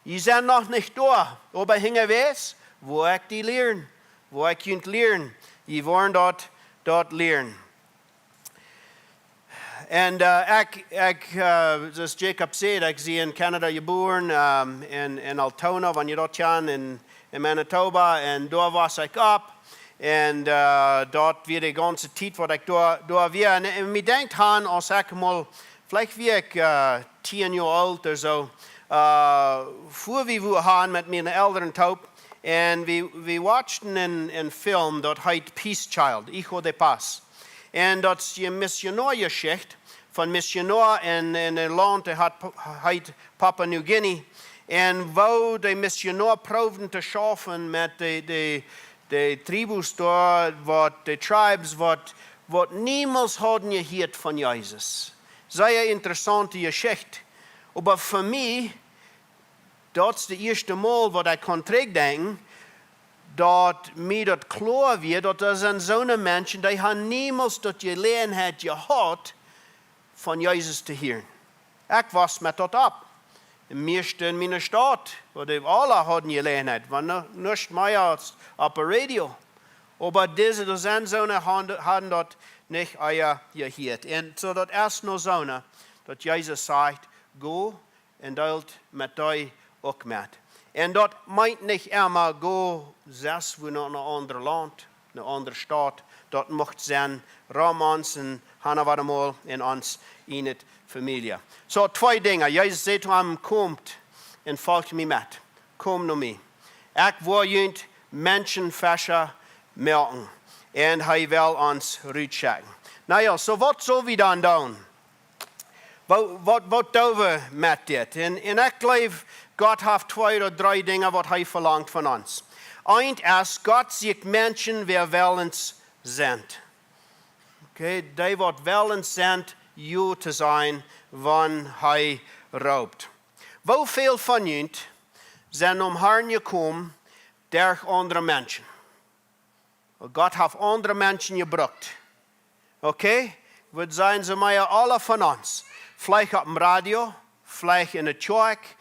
Jie sent noch nich doa, oba hinjawäajes woa ekj die lieren, woa ekj junt lieren. Jie woaren daut daut lieren. Un ekj, ekj, soo aus Jacob säd, ekj sie en Canada jebuaren, en Altona, wan jie daut kjanen, en Manitoba, un doa wos ekj opp. Un daut wia de gaunze Tiet waut ekj doa wia. Un mie denkjt aun, aus ekj mol, veleicht wia ekj tieen Joa oolt ooda soo, fua wie wua han met miene Elren toop. Un wie watchten en Film, daut heet Peace Child, Hijo de Paz. Un daut es de Missionoajeschicht von Missionoa en een Launt, daut heet Papua New Guinea. Un woo de Missionoa proowden to schaufen met de tribus doa, waut, de tribes, waut niemols hauden jehieet von Jesus. Sea interessaunte Jeschicht. Oba fa mie, daut es de ieeschte Mol waut ekj kaun trigjdenkjen, daut mie daut kloa wia, daut doa sent soone Menschen, dee han niemols daut Jeläajenheit jehaut von Jesus to hieren. Ekj wos met daut opp. Mieeschte en miene Staut, wua dee aula hauden Jeläajenheit, wan nuscht mea aus opp de Radio. Oba dise, doa sent soone, hauden daut nich ea jehieet. Un soo daut es no soone, daut Jesus sajcht: Go un deelt met dee uk met. Un daut meent nich emma go sest wua no een aundret Launt, ne aundre Staut. Daut mucht sennen rom ons un han waut emol en ons ieejne Famielje. Soo, twee Dinja. Jesus säd to am: Komt un folcht mie met. Komt no mie. Ekj woa junt Menschenfescha moaken. Un hee well ons rutschekjen. Na jo, soo waut sell wie dan doonen? Waut doo wie met dit? Un ekj jleew, Gott haft twee ooda dree Dinja waut hee velangt von ons. Eent es, Gott sieekjt Menschen, wäa wellens sent. Okay, dee waut wellens sent, jo to sajen, wan hee roopt. Woo väl von junt sent nom Harn jekomen derch aundre Menschen? Gott haft aundre Menschen jebrukt. Okay? Wudd sajen, soo mea aula von ons. Veleicht opp em Radio, veleicht en de Kjoakj,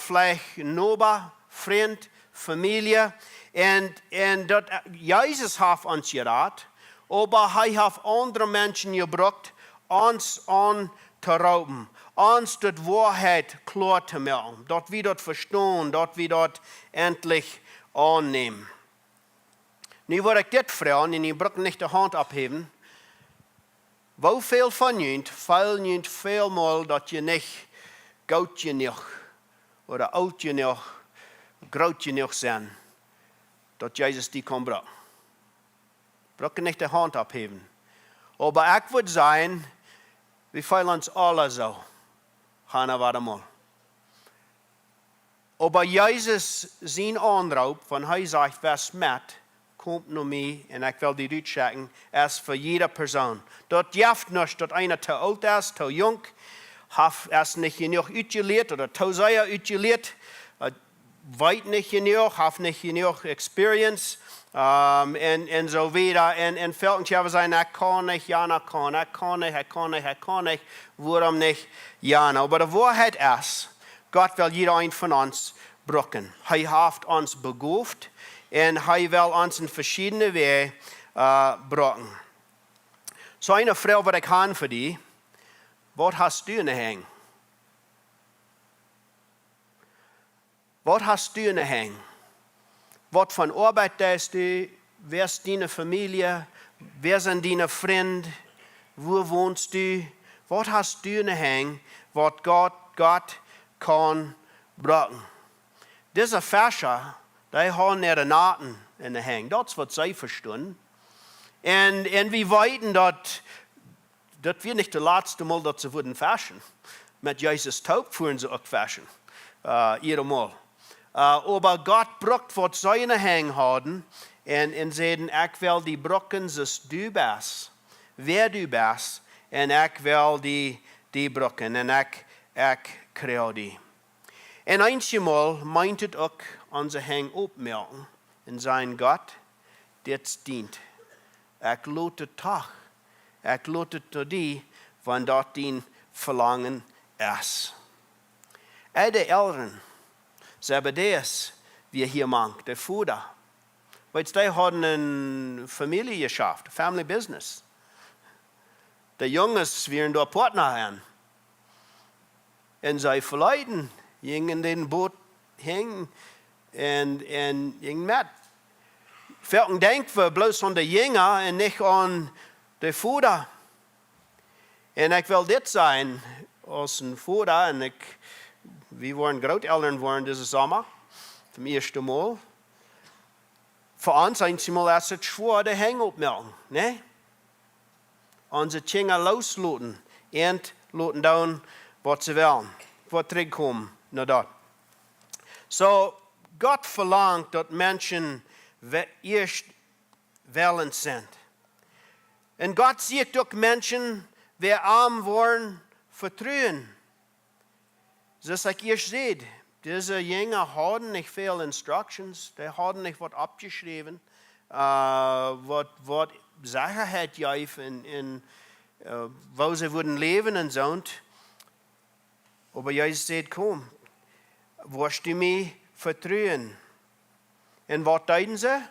veleicht Noba, Frint, Famielje. Un daut, Jesus haft ons jerat, oba hee haft aundre Menschen jebrukt, ons aun to roopen, ons de Woarheit kloa to moaken, daut wie daut vestonen, daut wie daut entlich aunnämen. Nu woa ekj dit froagen, un jie bruken nich de Haunt opphäwen: Woo väl von junt feelen junt välmol, daut jie nich goot jenuach ooda oolt jenuach, groot jenuach sent, daut Jesus die kaun bruken? Bruken nich de Haunt opphäwen. Oba ekj wudd sajen, wie feelen ons aula soo, han waut emol. Oba Jesus sien Aunroop, wan hee sajcht: West met, komt no mie un ekj well die rutschekjen, es fa jieda Persoon. Daut jeft nuscht, daut eena to oolt es, to junk, haft, es nich jenuach utjelieet ooda to sea utjelieet, weet nich jenuach, haft nich jenuach experience, un soo wieda. Un foaken kjenn wie sajen: Ekj kaun nich, jana kaun, ekj kaun nich, ekj kaun nich, ekj kaun nich. Wuarom nich jana? Oba de Woarheit es, Gott well jieda een von ons bruken. Hee haft ons begoft un hee well ons en veschiedne Wäaj bruken. Soo, eene Froag waut ekj ha fa die: Waut hast du en de Henj? Waut hast du en de Henj? Waut von Oabeit deist du? Wäa es diene Famielje? Wäa sent diene Frind? Wua wonst du? Waut hast du en de Henj, waut Gott, Gott kaun bruken? Dise Fescha, dee hauden äare Naten en de Henj. Daut es waut see vestunden. Un wie weeten daut daut wia nich daut latste Mol daut see wudden feschen. Met Jesus toop fuaren see uk feschen, jieda Mol. Oba Gott brukt waut see en de Henj hauden un säden: Ekj well die bruken soo aus du best, wäa du best, un ekj well die, die bruken un ekj, ekj kjrieech die. Un eenjemol meent et uk, onse Henj opmoaken un sajen: Gott, dit es dient. Ekj lot et doch, ekj lot et to die, wan daut dien Velangen es. Ä, de Elren, Zebedäus wia hia mank, de Voda. Weetst, dee hauden eene Famielje jeschaft, family business. De Junges wieren doa Partner aun. Un see veleeten, jinjen dän Boot hinjen un, un jinjen met. Foaken denkj wie bloos aun de Jinja un nich aun de Voda. Un ekj well dit sajen, aus een Voda, un ekj, wie woaren Grootelren woaren disen Somma, toom ieeschten Mol. Fa ons eenjemol es et schwoa, de Henj oppmoaken, nä? Onse Kjinja loosloten un loten doonen, waut see wellen, waut trigjkomen no daut. Soo, Gott velangt, daut Menschen we-, ieescht wellens sent. Un Gott sieekjt uk Menschen, waut am woaren vetruen. Soo aus ekj ieescht säd, dise Jinja hauden nich väl instructions, dee hauden nich waut oppjeschräwen, äh, waut, waut Sechaheit jeef en, en, äh, woo see wudden läwen un soont. Oba Jesus säd: "Komm, woascht du mie vetruen?" Un waut deeden see?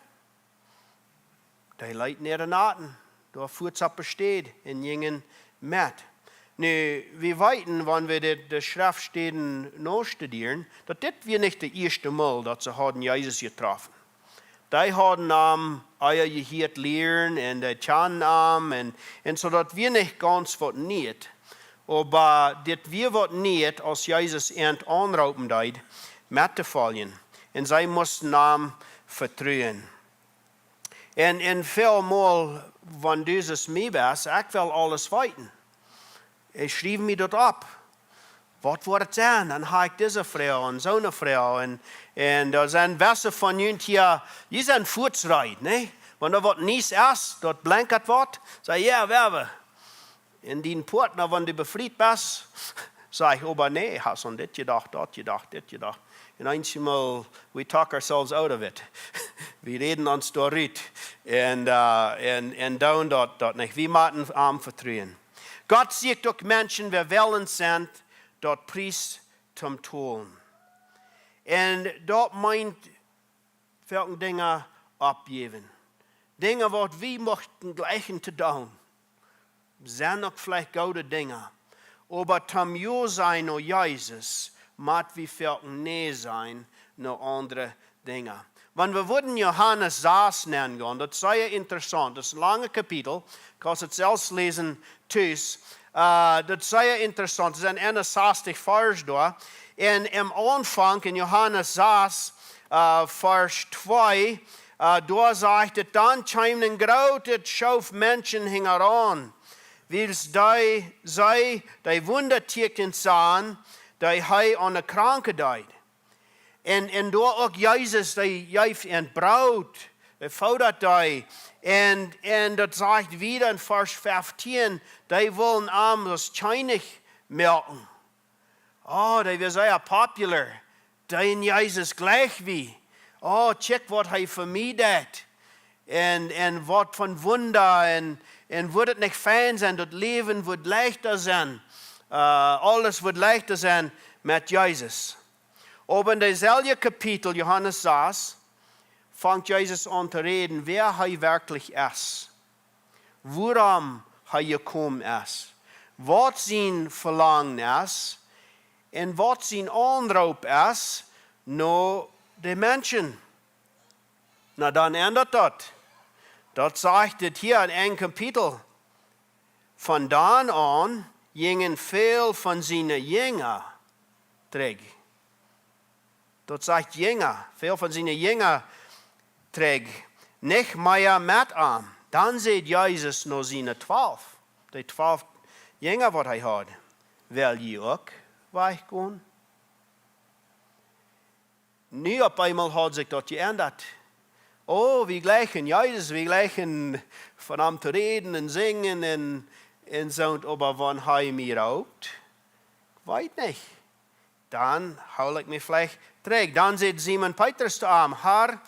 Dee leeten äare Naten doa fuaz opp de Städ un jinjen met. Nu, wie weeten, wan wie de, de Schreftstäden nostudieren, daut dit wia nich de ieeschte Mol, daut see hauden Jesus jetroffen. Dee hauden am ea jehieet lieren un dee kjanden am un, un soo, daut wia nich gaunz waut Nieet. Oba dit wia waut Nieet, aus Jesus an aunroopen deed, met to foljen. Un see musten am vetruen. Un, un väl mol, wan du es mie best, ekj well aules weeten. Ekj schriew mie daut opp. Waut woat et sennen? Dan ha ekj dise Froag un soone Froag. Un, un doa sent wesse von junt hia, jie sent fuaz reed, nä? Wan doa waut Niees es, daut blinkat waut, saj: "Jo, wie haben." Un dien Partner, wan du befriet best, sajcht: "Oba nä, hast aun dit jedocht, daut jedocht, dit jedocht." Un eenjemol, we talk ourselves out of it. Wie räden ons doa rut. Un, äh, un, un doonen daut, daut nich. Wie motten am vetruen. Gott sieekjt uk Menschen, waut wellens sent, daut Pries to tolen. Un daut meent, foaken Dinja oppjäwen. Dinja, waut wie muchten jlikjen to doonen, sent uk veleicht goode Dinja. Oba toom jo sennen no Jesus, mott wie foaken nä sennen no aundre Dinja. Wan wie wudden Johanes sas nengonen, daut es sea interessaunt, daut es een langet Kapitel, kaust et selfst läsen tus. Äh, daut es sea interessaunt, et sent eenunsastich Varsch doa. Un aum Aunfank en Johanes sas, äh, Varsch twee, äh, doa sajcht et: "Dan kjeem een grootet Schoof Menschen hinjaraun, wiels dee, see, dee Wundatieekjens sagen, dee hee aun de Kranke deed." Un, un doa uk Jesus, dee jeef an Broot, dee foodat dee. Un, un daut sajcht wieda en Varsch feftieen, dee wullen am aus Kjennich moaken. Oh, dee wia sea popular. Dee en Jesus jlikj wie. Oh, kjikj waut hee fa mie deed. Un, un waut fa Wunda. Un, un wudd et nich fein sennen, daut Läwen wudd leichta sennen. Äh, aules wudd leichta sennen met Jesus. Oba en daut selwje Kapitel, Johanes sas, fangt Jesus aun to räden, wäa hee werkjlich es, wuarom hee jekomen es, waut sien Velangen es un waut sien Aunroop es no de Menschen. Na, dan endat daut. Daut sajcht et hia en een Kapitel. Von dan aun jinjen väl von siene Jinja trigj. Daut sajcht Jinja, väl von siene Jinja trigj, nich mea met am. Dan säd Jesus no siene twalf, dee twalf Jinja, waut hee haud: "Well jie uk wajchgonen?" Nu opp eemol haud sikj daut jeendat. Oh, wie jlikjen Jesus, wie jlikjen von am to räden un sinjen un, un soo, oba wan hee mie roopt, weet nich. Dan hool ekj mie veleicht trigj. Dan säd Simon Petrus to am: "Herr,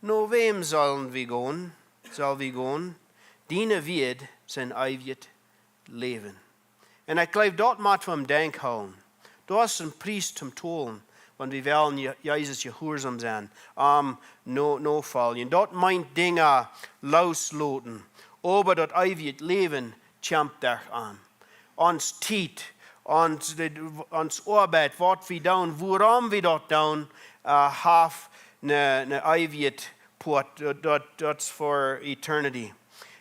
no wäm sell wie gonen, sell wie gonen? Diene Wieed sent eewjet Läwen." Un ekj jleew, daut mott wie aum Denkj hoolen. Daut es een Pries toom tolen. Wan wie wellen Je-, Jesus jehuarsom sennen, am no-, nofoljen. Daut meent Dinja loosloten. Oba daut eewje Läwen kjemt doaraun. Ons Tiet, ons, de, ons Oabeit, waut wie doonen, wuarom wie daut doonen, äh, haft een, een eewjet Poat, daut, daut, daut es for eternity.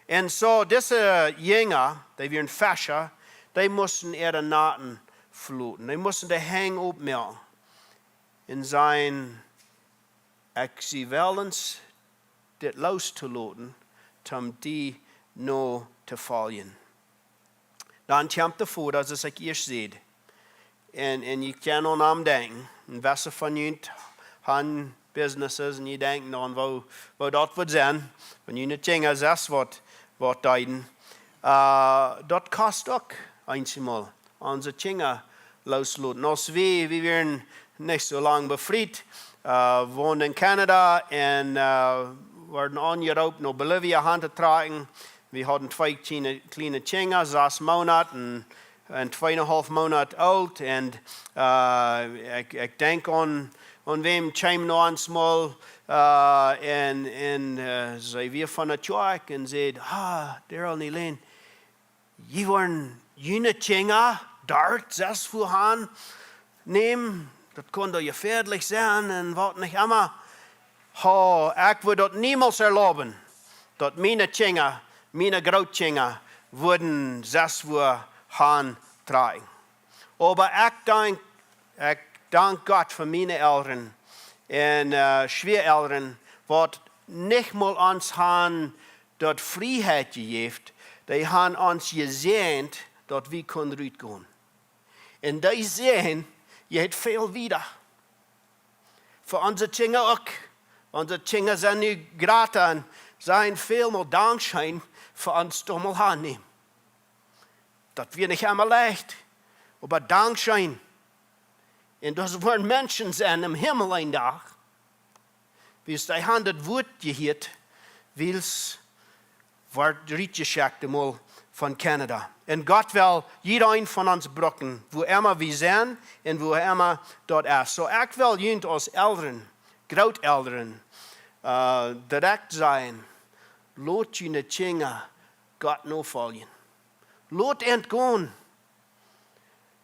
Un soo, dise Jinja, dee wieren Fescha, dee musten äare Naten veloten. Dee musten de Henj oppmoaken. Un sajen: "Ekj sie wellens dit loos to loten, om die no to foljen." Dan kjemt de Voda, soo aus ekj ieescht säd. Un, un jie kjennen aun am denkjen. Un wese von junt han businesses un jie denkjen aun, woo, woo daut woat sennen, wan june Kjinja sest waut, waut deeden. Äh, daut kost uk eenjemol, onse Kjinja loosloten. Aus wie, wie wieren nich soo lang befriet, äh, wonden en Kanada un, äh, worden aunjeroopt, no Bolivia han to trakjen. Wie hauden twee kjliene, kjliene Kjinja, sas Moonat un, un tweeunhaulf Moonat oolt. Un, äh, ekj, ekj denkj aun, aun wäm kjeem no ons mol, äh, un, un, äh, see wia von de Kjoakj un säd: "Ah, Daryl un Elaine, jie woaren june Kjinja doa sest wua han nämen, daut kunn doa jefäadlich sennen un waut nich emma." Ho, ekj wudd daut niemols erlauben, daut miene Kjinja, miene Grootkjinja, wudden sest wua han trakjen. Oba ekj dank, ekj dank Gott fa miene Elren un, äh, Schwieaelren, waut nich mol ons han daut Frieheit jejäft, dee han ons jesäajent, daut wie kunnen rutgonen. Un dee Säajen jeit väl wieda. Fa onse Kjinja uk. Onse Kjinja sent nu jrata un sajen väl mol Dankscheen fa ons doa mol han nämen. Daut wia nich emma leicht, oba Dankscheen. Un daut woaren Menschen sennen em Himmel een Dach, wiels dee han daut Wuat jehieet, wiels wort rutjeschekjt emol von Kanada. Un Gott well jieda een von ons brucken, wua emma wie sent un wua emma daut es. Soo, ekj well junt aus Elren, Grootelren, äh, direkt sajen: Lot june Kjinja Gott nofoljen. Lot an gonen.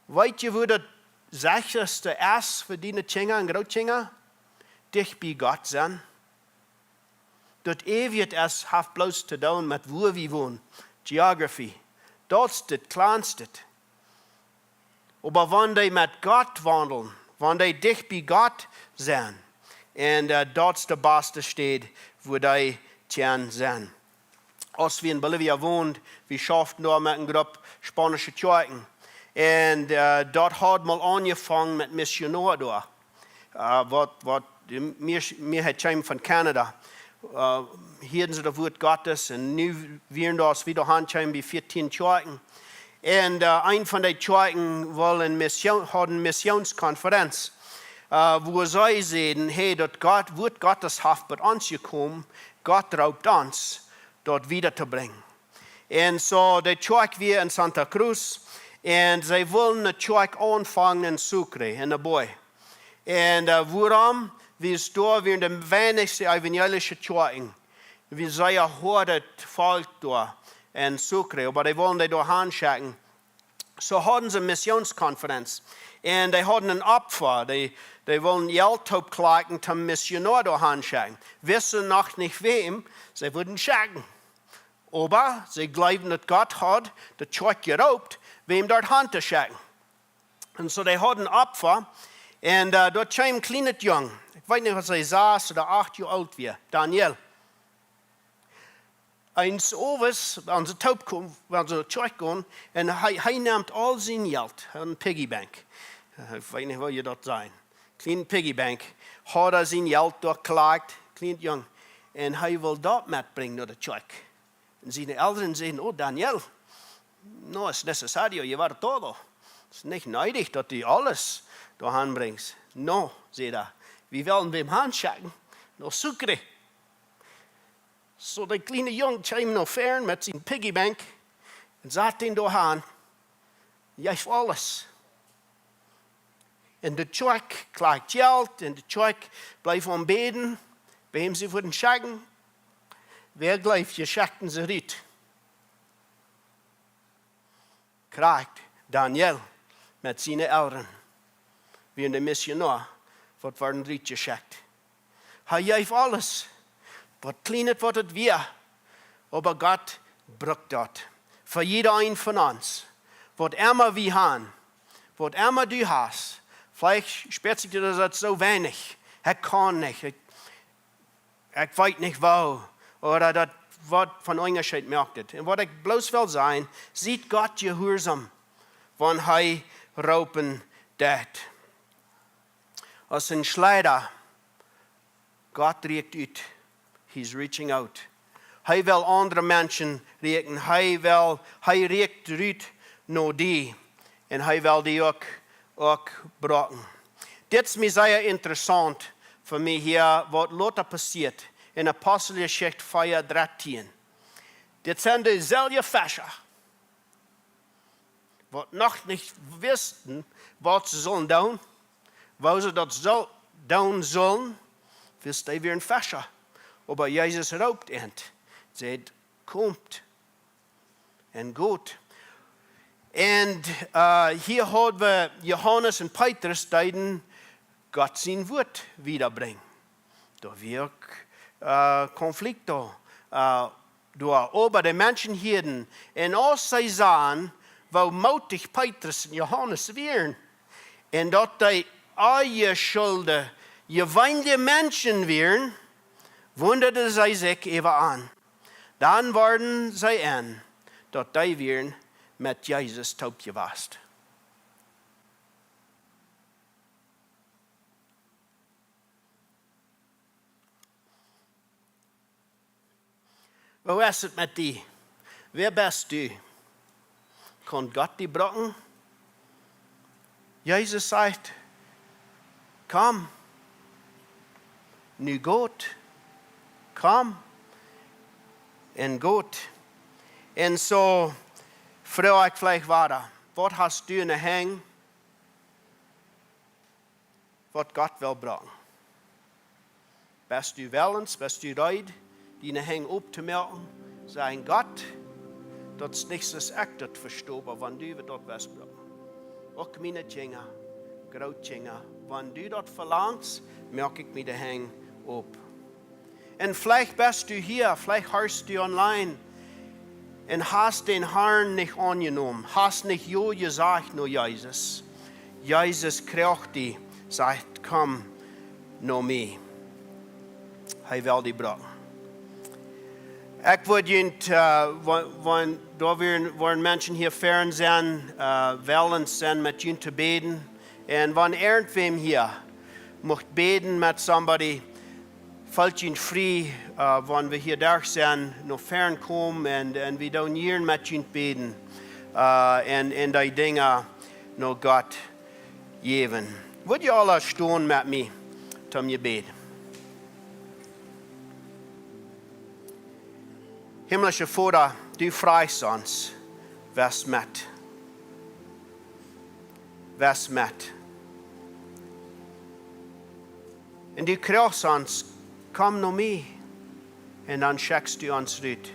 Weet jie, wua daut sechste es fa diene Kjinja un Grootkjinja? Dicht bie Gott sennen. Daut eewje es, haft bloos to doonen met wua wie wonen, Geografie. Daut es daut kjlanste. Oba wan dee met Gott waundlen, wan dee dicht bie Gott sent, un, äh, daut es de baste Städ, wua dee kjennen sennen. Aus wie en Bolivia wonden, wie schauften doa met eene Grupp spaunische Kjoakjen. Un, äh, daut haud mol aunjefongen met Missionoa doa. Äh, waut, waut, mea, Mearheit kjeem von Kanada. Äh, hieeden see daut Wuat Gottes un nu wieren doa, aus wie doa han kjeemen, bie vieetieen Kjoakjen. Un, äh, eent von dee Kjoakjen wull eene Mission, haud eene Missionskonferenz, äh, wua see säden: "Hey, daut Gott, Wuat Gottes haft bie ons jekomen, Gott roopt ons, daut wieda to brinjen." Un soo, de Kjoakj wia en Santa Cruz, un see wullen eene Kjoakj aunfangen en Sucre, en de Boy. Un, äh, wuarom? Wiels doa wieren de weinichste evangelische Kjoakjen. Wia sea hoadet Volkj doa en Sucre, oba dee wullen dee doa han schekjen. Soo hauden see eene Missionskonferenz. Un dee hauden een Opfa. Dee, dee wullen Jelt toopkjlakjen, om Missionoa doa han schekjen. Wisten noch nich wäm see wudden schekjen. Oba see jleewden, daut Gott haud de Kjoakj jeroopt, wäm doa han to schekjen. Un soo, dee hauden een Opfa. Un, äh, doa kjeem een kjlienet Jung. Ekj weet nich, aus hee sas ooda acht Joa oolt wia. Daniel. Eens Owes, wan see toop komen, wan see no Kjoakj gonen, un hee, hee nemt aul sien Jelt, een Piggy Bank. Äh, ekj weet nich, woo jie daut sajen. Kjliene Piggy Bank. Haud hee sien Jelt doa jekjlakjt, kjlienet Jung. Un hee wull daut metbrinjen no de Kjoakj. Un siene Elren säden: "Oh, Daniel, no es necesario llevar todo. Es nich needich, daut du aules doa han brinjst." "No," säd hee, "wie wellen wäm han schekjen no Sucre." Soo, de kjliene Jung kjeem no ver met sien Piggy Bank un sad dän doa han. Jeef aules. En de Kjoakj kjrieech Jelt, en de Kjoakj bleef aum bäden, wäm see wudden schekjen. Wäa jleeft, jie schekjten see rut? Krakjt Daniel met siene Elren, wia de Missionoa, waut worden rutjeschekjt. Hee jeef aules, waut kjlien et waut et wia, oba Gott brukt daut. Fa jieda een von ons, waut emma wie han, waut emma du hast, veleicht spieet sikj daut soo weinich, ekj kaun nich, ekj, ekj weet nich woo, ooda daut waut von Unjascheet moakt et. Un waut ekj bloos well sajen, sie Gott jehuarsom, wan hee roopen deit. Aus een Schleida, Gott rieekjt ut. He's reaching out. Hee well aundre Menschen rieekjen. Hee well, hee rieekjt rut no die. Un hee well die uk, uk brucken. Dit es mie sea interessaunt fa mie hia, waut lota passieet en Aposteljeschicht vea dartieen. Dit sent deeselwje Fescha, waut noch nich wisten, waut see sullen doonen, woo see daut sull-, doonen sullen, wiels dee wieren Fescha. Oba Jesus roopt an, sajcht: "Komt un got." Un, äh, hia haud wie Johanes un Petrus, dee deeden Gott sien Wuat wiedabrinjen. Doa wia uk, äh, Konflikt doa, äh, doa. Oba de Menschen hieeden, un aus see sagen, woo mootich Petrus un Johanes wieren, un daut dee onjeschulje, jeweenelje Menschen wieren, wundaden see sikj äwa an. Dan worden see en, daut dee wieren met Jesus toop jewast. Woo es et met die? Wäa best du? Kaun Gott die brucken? Jesus sajcht: "Komm, nu got, komm un got." Un soo froag ekj veleicht wada: Waut hast du en de Henj, waut Gott well brucken? Best du wellens, best du reed, diene Henj optomoaken, sajen: "Gott, daut es nich soo aus ekj daut vesto, oba wan du daut west brucken. Uk miene Kjinja, Grootkjinja, wan du daut velangst, moak ekj mie de Henj op." Un veleicht best du hia, veleicht horchst du online un hast dän Harn nich aunjenomen, hast nich jo jesajcht no Jesus. Jesus kjricht die, sajcht: "Komm no mie." Hee well die brucken. Ekj wudd junt, äh, wan, wan doa wieren, wieren Menschen hia ver sennen, äh, wellens sennen met junt to bäden. Un wan irjentwäm hia mucht bäden met somebody, feelt junt frie, äh, wan wie hia derch sent, no ver komen un, un wie doonen jieren met junt bäden, äh, un, un dee Dinja no Gott jäwen. Wudd jie aula stonen met mie toom Jebäd? Himmlischa Voda, du frajchst ons, west met. West met. Un du kjrichst ons: "Komm no mie." Un dan schekjst du ons rut.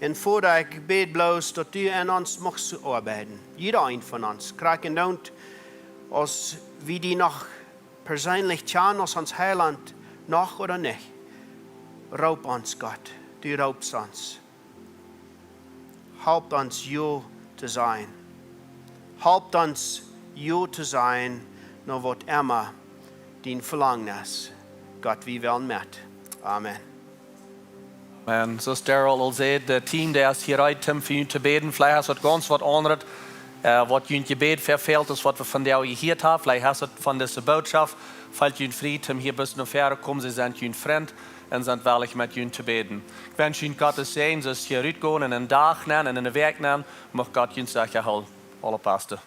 Un Voda, ekj bäd bloos, daut du en ons muchst oabeiden. Jieda een von ons, krakjt endoont, aus wie die noch perseenlich kjanen aus ons Heilaunt, noch ooda nich. Roop ons, Gott, du roopst ons. Halp ons jo to sajen. Halp ons jo to sajen, no waut emma dien Velangen es. Gott, wie wellen met. Amen. Amen. Soo aus Daryl aul säd, daut Team, dee es hia reed, Tim, fa junt to bäden. Veleicht es daut gaunz waut aundret, äh, waut junt Jebäd vefält, aus waut wie vondoag jehieet haben. Veleicht es daut von dise Bootschoft, feelt junt frie, Tim, hia bat no ver komen, see sent jun Frint un sent wellich met junt to bäden. Ekj wensch junt Gott sienen Säajen, soo aus jie hia rutgonen, en dän Dach nenn un en de Wäakj nenn, mucht Gott junt secha hoolen. Aule Paste.